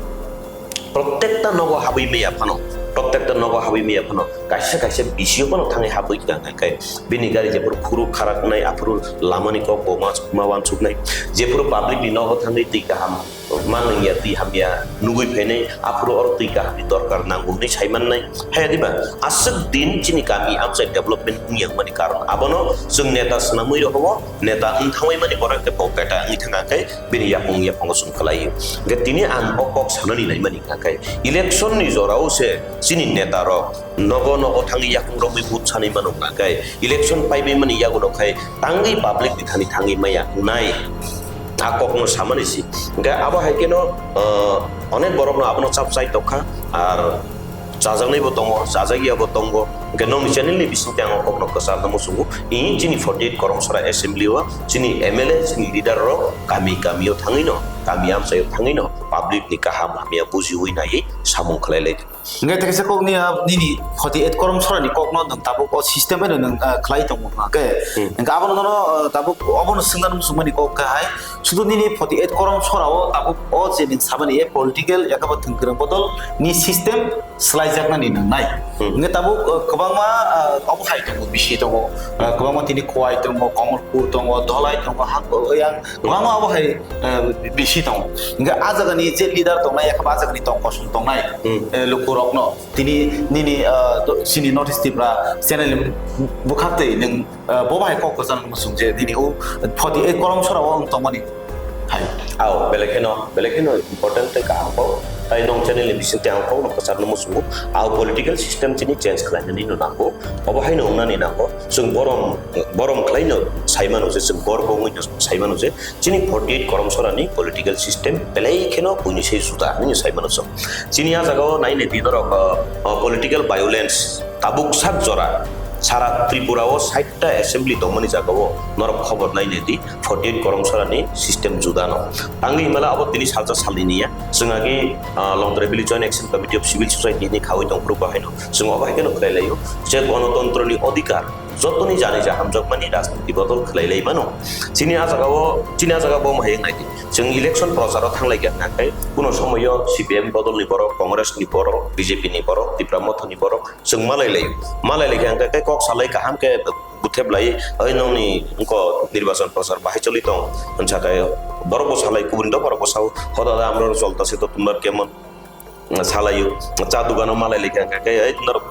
protekta nogo habwi maya phano, protekta nogo habwi maya phano kaisa kaisa B C O phano thangwi habwi tongkha khe bini gari jephuru khuruk kharaknai aphuru lamani kok bo ma, ma wansuknai, jephuru public ni nogo thangwi twi kaham manlangya, twi hamya nugwi phainai, aphuru oro twi kahamni dorkar nango hwnwi sai mannai. Haya diba? Aswk din chini kami amchai development wngya wngmani karon abono chwng neta swnamwi rohogo, neta wng thangwi mani borok khe bo beta wngwi thangkha khe bini yapung yaphango chwng khlai. Hwnkhe tini ang o kok sanani naimani hwnkha khe election ni jorao se chini neta rok nogo nogo thangwi yapung romwi vote sanwi mano hwnkha khe election paibai mani yago rok khai tangwi public ni thani thangwi maya wngnai. A kokno samani si. Hwnkhe abo hai kheno, ah, onek borokno abono chap chai tongkha, ar chajaknaibo tongo, chajakya bo tongo. Hwnkhe nokni channel ni bisingtwi ang o kokno kwcharno muchungo. Ih, chini forty eight Koromsora Assembly o chini M L A, chini leader rok kami kami o thangwi no, kami amchai o thangwi no public ni kaham hamya bujiwi naiwi samung khlai lai. Hingke tekesa kok ni, ah, nini forty eight Koromsora ni kok no nwng tabuk o system bai no nwng, ah, khlai tongo hwnka khe. Hmm. Hingke abono nono, ah, tabuk obono swngna muchungmani kok khe hai, sudu nini forty eight Koromsora o tabuk o je nwng sabani e political yakaba thwngkwrwng bodol ni system swlaijaknani nwngnai. Hmm. Hingke tabuk, ah, kwbangma, ah, obo hai tongo, bisi tongo, ah, kwbangma tini Khowai tongo, Kamalpur tongo, Dholai tongo, hak, yang Kwbangma abo hai, eh, bisi tongo. Hingke ah jagani je leader tongnai, yakaba ah jagani tong kosom tongnai, Hmm. eh, lukurokno tini nini, eh, do-, chini North East Tripura channel ni bwkhak twi nwng, eh, bo bai kok kwchang muchung je nini o forty eight Koromsora o wng tongmani hai. Ao, belai kheno, belai kheno important tei kaham kok. Tai nwng channel ni bisingtwi ang kokno kwcharno muchungo. Ao political system chini change khlainani no nango. Obo haino wngnani nango. Chwng borom, borom khlaino sai mano je, chwng gorbo wngwi sai mano je, chini forty eight Koromsorani political system belai kheno buini se juda hinwi sai mano chwng. Chini ah jagao nai nai di norok, uh, uh, political violence tabuk sak jora sara Tripura o sait ta assembly tongmani jagao norok khobor nai nai di forty eight Koromsorani system juda no. Tangwi himala abo tini salsa salni niya. Chwng agi, uh, Longtrai Valley Joint Action Committee of Civil Society ni khawi tongphuru bo haino. Chwng obo hai kheno khlai laio je gonotontroni odhikar jotoni jani ja hamjakmani rajniti bodol khlai lai mano. Chini ah jagao, chini ah jagao bo hai wngnai di. Chwng election procharo thang lai kha hwnkhe kuno somoyo C P M bodolni borok, Congress ni borok, B J P ni borok, Tipra Motha ni borok chwng malai lai. Malai lai kha hwnkhe kok salai kaham khe buthep lai, "Oi nongni wngko nirbachon prochar bahai choli tong," hwnsa khe borok bo salai, kubuni do borok bo sao, "Hoda da amro cholta se to tumbar kemon?" Salaio, cha dugano malai lai kha, kha, khe, "Ei, norok,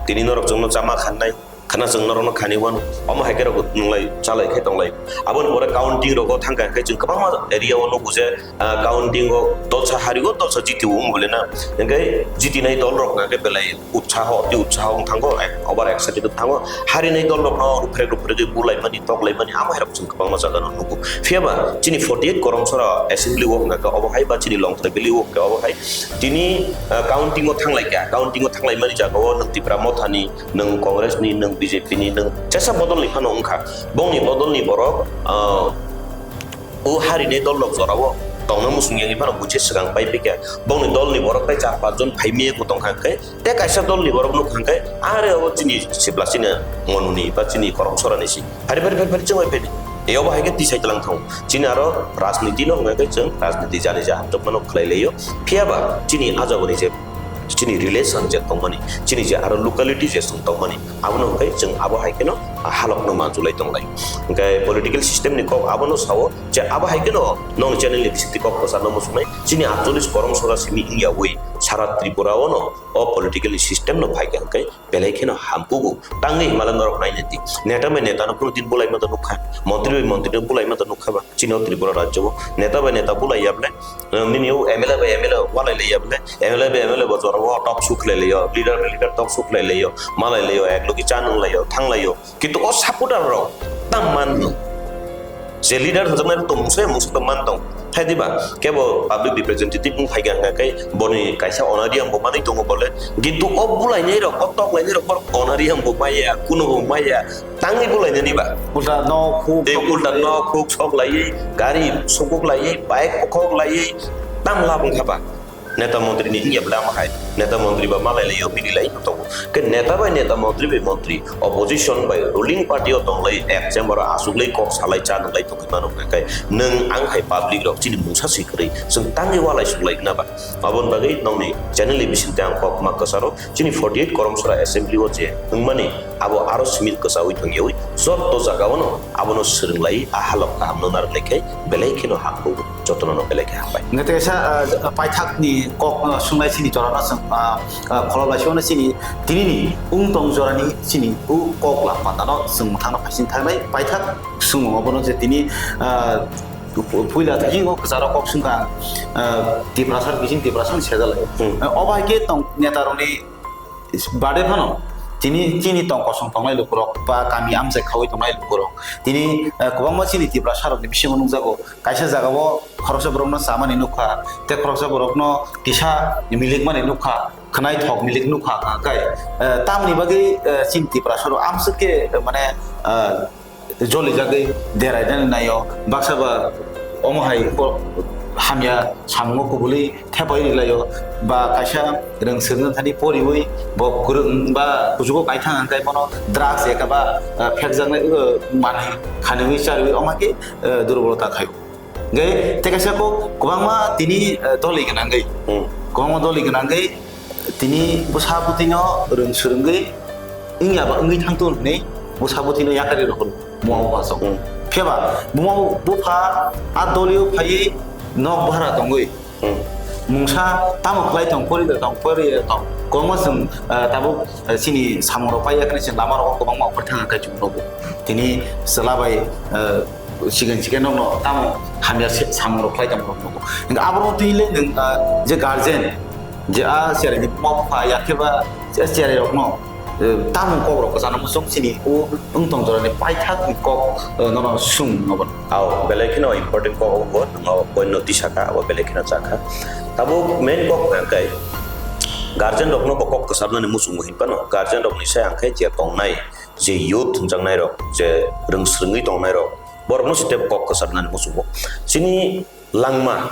tini norok chwngno chama khanai, khana chwng norokno khani wano." Omo hai khe rok nwnglai, chalai khe tonglai. Aboni pore counting rogo thang kha, khe chwng kwbangma area o nugo je, ah, counting o dolsa hari o dolsa jiti o wng bole na. Hingkhe jitinai dol rok hingkhe belai utsaho, ti utsaho wng thango, ek-, over excited wng thango. Harinai dol rokno ruphre ruphre khe bulai mani, toklai mani, amo hai rok chwng kwbangma jaga no nugo. Phiya ba chini forty eight Koromsora assembly o hingkha khe obo hai ba chini Longtrai Valley o hingkha obo hai. Tini, ah, counting o thanglai kha, counting o thanglai mani jaga o nwng Tipra Motha ni, nwng Congress ni, nwng B J P ni, nwng jesa bodol ni phano wngkha. Bongni bodol ni borok, ah, o harinai dol rok jora o tongna muchung yang phano buchi swkang pai phi kha. Bongni dol ni borok tai char panch jon phai miya ko tong kha khe, Te kaisa dol ni borok nuk hwnkhe, are obo chini sibla chini monuni ba chini Koromsorani si. Phari phari phari phari chwng bai phai di. E obo hai khe tisai tlang thango. Chini aro rajniti no hwnkhe chwng rajniti jani ja hamjakmano khlai laio. Phiya ba chini ah jagoni je chini relation je tongmani, chini je aro locality je chwng tongmani, abono hwnkhe chwng abo hai kheno halokno manjulai tonglai. Hwnkhe political system ni kok abono sao je abo hai kheno nong channel ni bisingtwi kok kwcharno muchungnai. Chini atchollish korom sora simi wngyawi sara Tripura o no o political system no phaikha hwnkhe belai kheno hamkugo. Tangwi himala norok nainai di. Neta bai neta no protin bulai mata nukha. Montri bai montri no bulai mata nukha ba. Chini o Tripura rajyo o neta bai neta bulai ya bwle. Nini o M L A bai M L A walai lai ya bwle. M L A bai M L A bo jora o talk show khlai lai o. Leader bai leader talk show khlai lai o. Malai lai o. Ek logi cha nung lai o. Thang lai o. Kintu o supporter rok tam man no. Je leader hwnjaknai rok tong mungsa mungsa tong man tong. Hai diba? Kebo public representative wng phaikha hwnkha khe boni kaisa honorarium bo manwi tongo bole. Kintu o bulainai rok, o tok lainai rok borok honorarium bo maya, kuno bo maya. Tangwi bulainani ba? Ulta nok huk Tei sok ulta lai. Nok huk sok laiwi, gari sukuk laiwi, bike khok laiwi, tam labung kha ba? Neta montri ni wngya bwle ama hai. Neta montri ba malai lai o, mili lai no tongo. Khe neta bai neta, montri bai montri, opposition bai ruling party o tong lai, ek chamber o asuk lai kok salai cha nung lai tongwi mano hwnkha khe nwng ang hai public rok chini mungsa swi kwrwi chwng tangwi walai suk lai gna ba? Aboni bagwi nongni channel ni bisingtwi ang kok ma kwcharo chini forty eight Koromsora assembly o je wngmani abo aro simi kwchaui thangyaui jotto jaga o no abono swrwng lai a halok kaham no narwk lai khe belai kheno hamkugo. Jotono no belai khe hambai. Hingke teisa, ah, paithak ni kok, ah, sungnai sini jora no chwng, ah, ah, kholo laisio no sini tini ni ung tong jora ni sini u kok la panda no chwng mwthang no phaisin thangnai paithak sungmo abono je tini, ah, pu-, puila thajing o kwcharo kok sungkha, ah, Tiprasa bising Tiprasa ni sejalai. Hmm. Ah, obo hai khe tong neta rok ni bade phano tini chini tong kosong tongnai lukurok ba kami amchai khaui tongnai lukurok tini, ah, kwbangma chini Tiprasa rok ni bisingo nukjago. Kaisa jagao khoroksa borokno chamani nukha, tei khoroksa borokno kisa milikmani nukha, khwnaithok milik nukha, hwnkha khe, eh, tamni bagwi, eh, chini Tiprasa rok amswk khe, eh, mane, eh, jolijagwi derainani naio, baksa ba omo hai bo hamya samungo kubului thepai rwlaio, ba kaisa rwng swrwngthani poriwi bo kwrwng ba kuchugo kaithang hwnkhe bono drugs eka ba, eh, phekjaknai, eh, manwi khaniwi chariwi omo khe, eh, durbolota khaio. Hingke tei kaisa kok kwbangma tini, eh, doli gwnangwi, Hmm. kwbangma doli gwnangwi tini bwsa bwtwino rwng swrwngwi wngya ba wngwi thangtun hwnwi bwsa bwtwino yakarwi rw hwn buma bupha song. Hmm. Phiya ba buma bupha a doliyo phaiwi nok bhara tongwi Hmm. mungsa tamo khlai tong, pori da tong, pori da tong, kwbangma chwng, eh, tabuk, eh, chini samung rok pai yakni chwng lama rogo kwbangma offer thang kha chwng nogo. Tini chwla bai, eh, Chiken chiken nokno tamo hamya se samung rok khlai tamo rok nugo. Hingke abo rok twi le nwng, ah, je guardian, je a cherai ni buma bupha ya khe ba je cherai rok no, eh, tamo kok rok kwchana muchung chini o wng tong jora ni paithak ni kok, eh, nono sung nogo. Ao, belai kheno important kok obo, nwng o point no tisa kha, abo belai kheno cha kha. Tabuk main kok hwnkhe guardian rok no bo kok kwcharnani muchungo hinphano, guardian rok ni sai ang khe je tongnai, je youth hwnjaknai rok, je rwng swrwngwi tongnai rok, borok no se tei kok kwcharnani muchungo. Chini langma,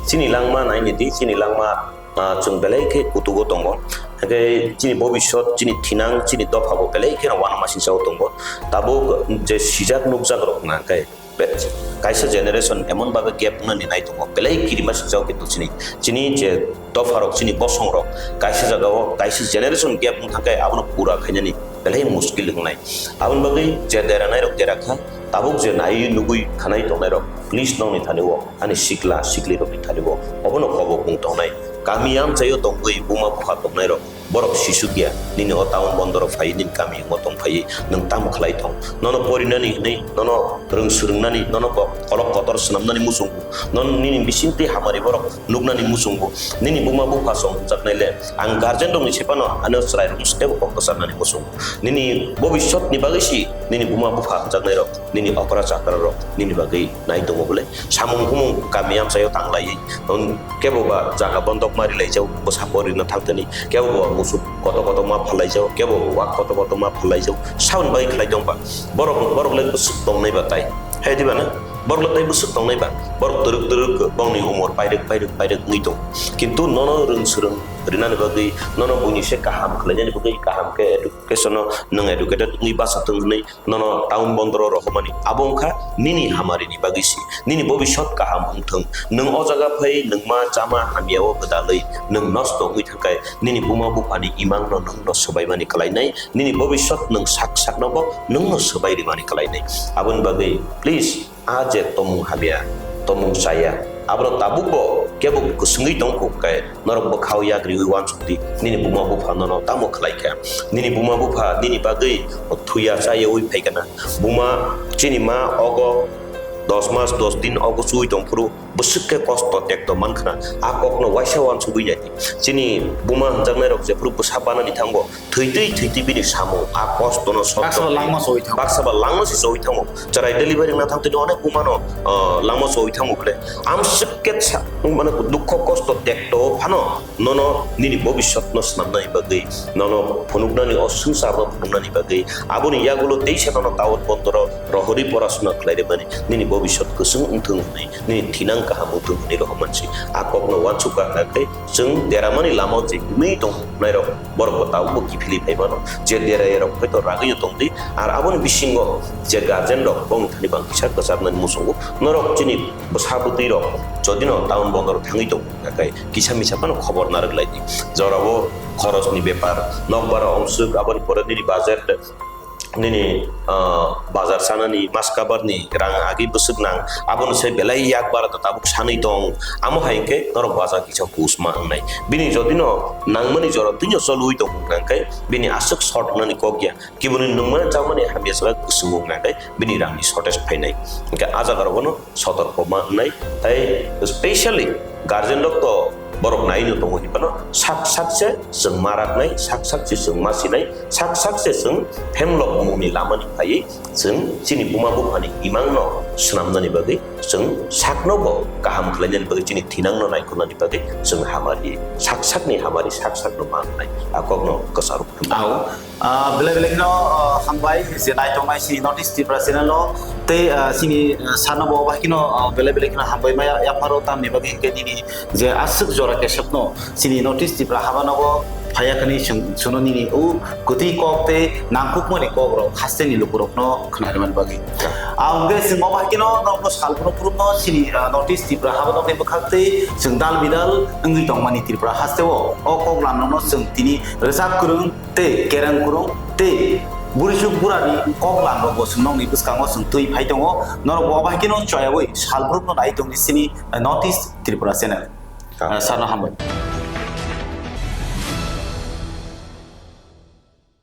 chini langma naini di, chini langma, ah, chwng belai khe kutugo tongo. Hwnkhe chini bobiswt, chini thinang, chini dopha bo belai kheno uanamasingcha o tongo. Tabuk je sijak nukjak rok hwnkha khe, be-, kaisa generation emon bagwi gap wngnani nai tongo, belai kirima sijak o kintu chini, chini je dopha rok, chini bosong rok kaisa jaga o kaisa generation gap wngkha khe abono pura khainani belai muskil wngnai. Aboni bagwi je deranai rok dera kha, tabuk je naiwi nugwi khanai tongnai rok, please nokni thani o, ani sikla sikli rokni thani o, obono kobok wng tongnai. Kami amchaio tongwi buma bupha tongnai rok, borok sisuk ya, nini o town bondoro phai, nini kami o tong phai, nwng tamo khlai thong? Nono porinani hwnwi, nono rwng swrwngnani, nono bo kolok kotor swnamnani muchungo, nono nini bisingtwi hamari borok nuknani muchungo, nini buma bupha song hwnjaknai le, ang guardian rokni se phano ano chwrai rokno se teibo kok kwcharnani muchungo. Nini bobiswtni bagwi si nini buma bupha hwnjaknai rok, nini okra chakra rok nini bagwi nai tongo bwle? Samung humung kami amchaio tang laiwi, um, kebo ba jaga bondok ma ri lai jao, bwsa pori no thang thani, kebo ba musuk koto koto ma phalai jao, kebo ba wak koto koto ma phalai jao, saboni bagwi khlai tong ba? Borok, borok le bwswk tongnai ba tai? Hai diba na? Borok le tei bwswk tongnai ba, borok twrwk twrwk bongni umor pairwk pairwk pairwk wngwi tong. Kintu nono rwng swrwng rinani bagwi, nono buini se kaham khlainani bagwi, kaham khe education-o nwng educated wngwi bacha thwng hwnwi nono town bondoro rohormani, abo wngkha nini hamarini bagwi se, nini bobiswt kaham wngthwng. Nwng o jaga phai nwngma chama hamya o gwdalwi nwng nosto wngwi thangkhai, nini buma buphani imangno nwngno swbaimani kwlainai, nini bobiswt nwng sak sakno bo nwngno swbai rimani kwlainai. Aboni bagwi please, a je tomung hamya, tomung chaya, abono tabukbo kebo kwswngwi tongkha khe, norok bwkhao yak riwi uansukdi, nini buma bupha nono tamo khlaikha? Nini buma bupha nini bagwi thuya chayawi phaikha na? Buma chini ma ogo dos mas dos din ogo chuwi tongphuru bwswk khe kosto tekto mankhna, a kokno waisa uansugwi naidi. Chini buma hwnjaknairok jephuru bwsa banani thango, thwi twi thwi twi bini samung, a kostono sot Baksa ba tongwi. Langma soi thango. Baksa ba langma se soi thango. Chwrai delivery wngna thang tini onek bumano, ah, langma soi thango khle. Amswk khe sa-, mane dukho kosto tekto phano nono nini bobiswtno swnamnani bagwi, nono phunuknani, o swngcharno phunuknani bagwi, aboni yagulo teisa nono town bondoro rohorwi porasona khlai rimani, nini bobiswt kwchwng wngthung hwnwi, nini thinang kaham wngthung hwnwi rohormansi. A kokno uansukha hwnkha khe chwng deramani lamao je himwi tongnairok borokbo tabukbo kiphilwi phai mano. Je derayarok hwnkhe to ragwino tongdi, ar aboni bisingo je guardian rok bongni thani bang kisa kwcharnani muchungo. Norok chini bwsa bwtwi rok jodino town bondoro thangwi tongo, hwnkha khe kisa misa phano khobor narwk laidi. Jorao khorosni bepar, nokbar omswk, aboni pore nini budget, nini, ah, bazar sanani, mas kabarni rang agi bwswk nang, abono se belai yak bara ta tabuk sanwi tong. Amo hai khe norok bazar kisa hus ma wngnai. Bini jodino nangmani jora twino cholwi tong hwnkha khe bini aswk short wngnani kok ya. Kiboni nungmani changmani hamya sala kwswngo hwnkha khe bini rangni shortage phainai. Hwnkhe a jaga rogono sotorko ma wngnai, tei specially guardian rok to borok naino tongo hinphano sak sak se chwng ma raknai, sak sak se chwng ma sinai, sak sak se chwng phenlok mungni lamani phaiwi chwng chini buma buphani imangno swnamnani bagwi, chwng sakno bo kaham khlainani bagwi, chini thinangno naikhornani bagwi chwng hamari, sak sakni hamari sak sakno ma wngnai, a kokno kwcharo. Au. Ah, belai belai kheno, ah, hambai je naitongnai chini North East Tripura channel o. Tei, ah, chini, ah, sarno bo bai kheno, ah, belai belai kheno hambai maya yapharo, tamni bagwi hwnkhe nini je aswk jora kesakno chini North East Tripura habanogo phaiya khani chwng, chwngno nini o kwtwi kok tei nangkukmani kok rok hasteni lukurokno khwnarwmani bagwi. Ah, hwnkhe chwng o bai kheno nokno salbrum brumno chini, ah, North East Tripura habanokni bwkhak tei chwng dal bidal wngwi tongmani Tripura hasteo o kok lamrokno chwng tini rwchap kwrwng tei kereng kwrwng tei burisuk burani kok lamrok bo chwng nokni bwskango chwng twi phai tongo. Norok bo bai kheno choyawi salbrumno nai tongdi chini North East Tripura channel. Ah. Ah, sarno hambai.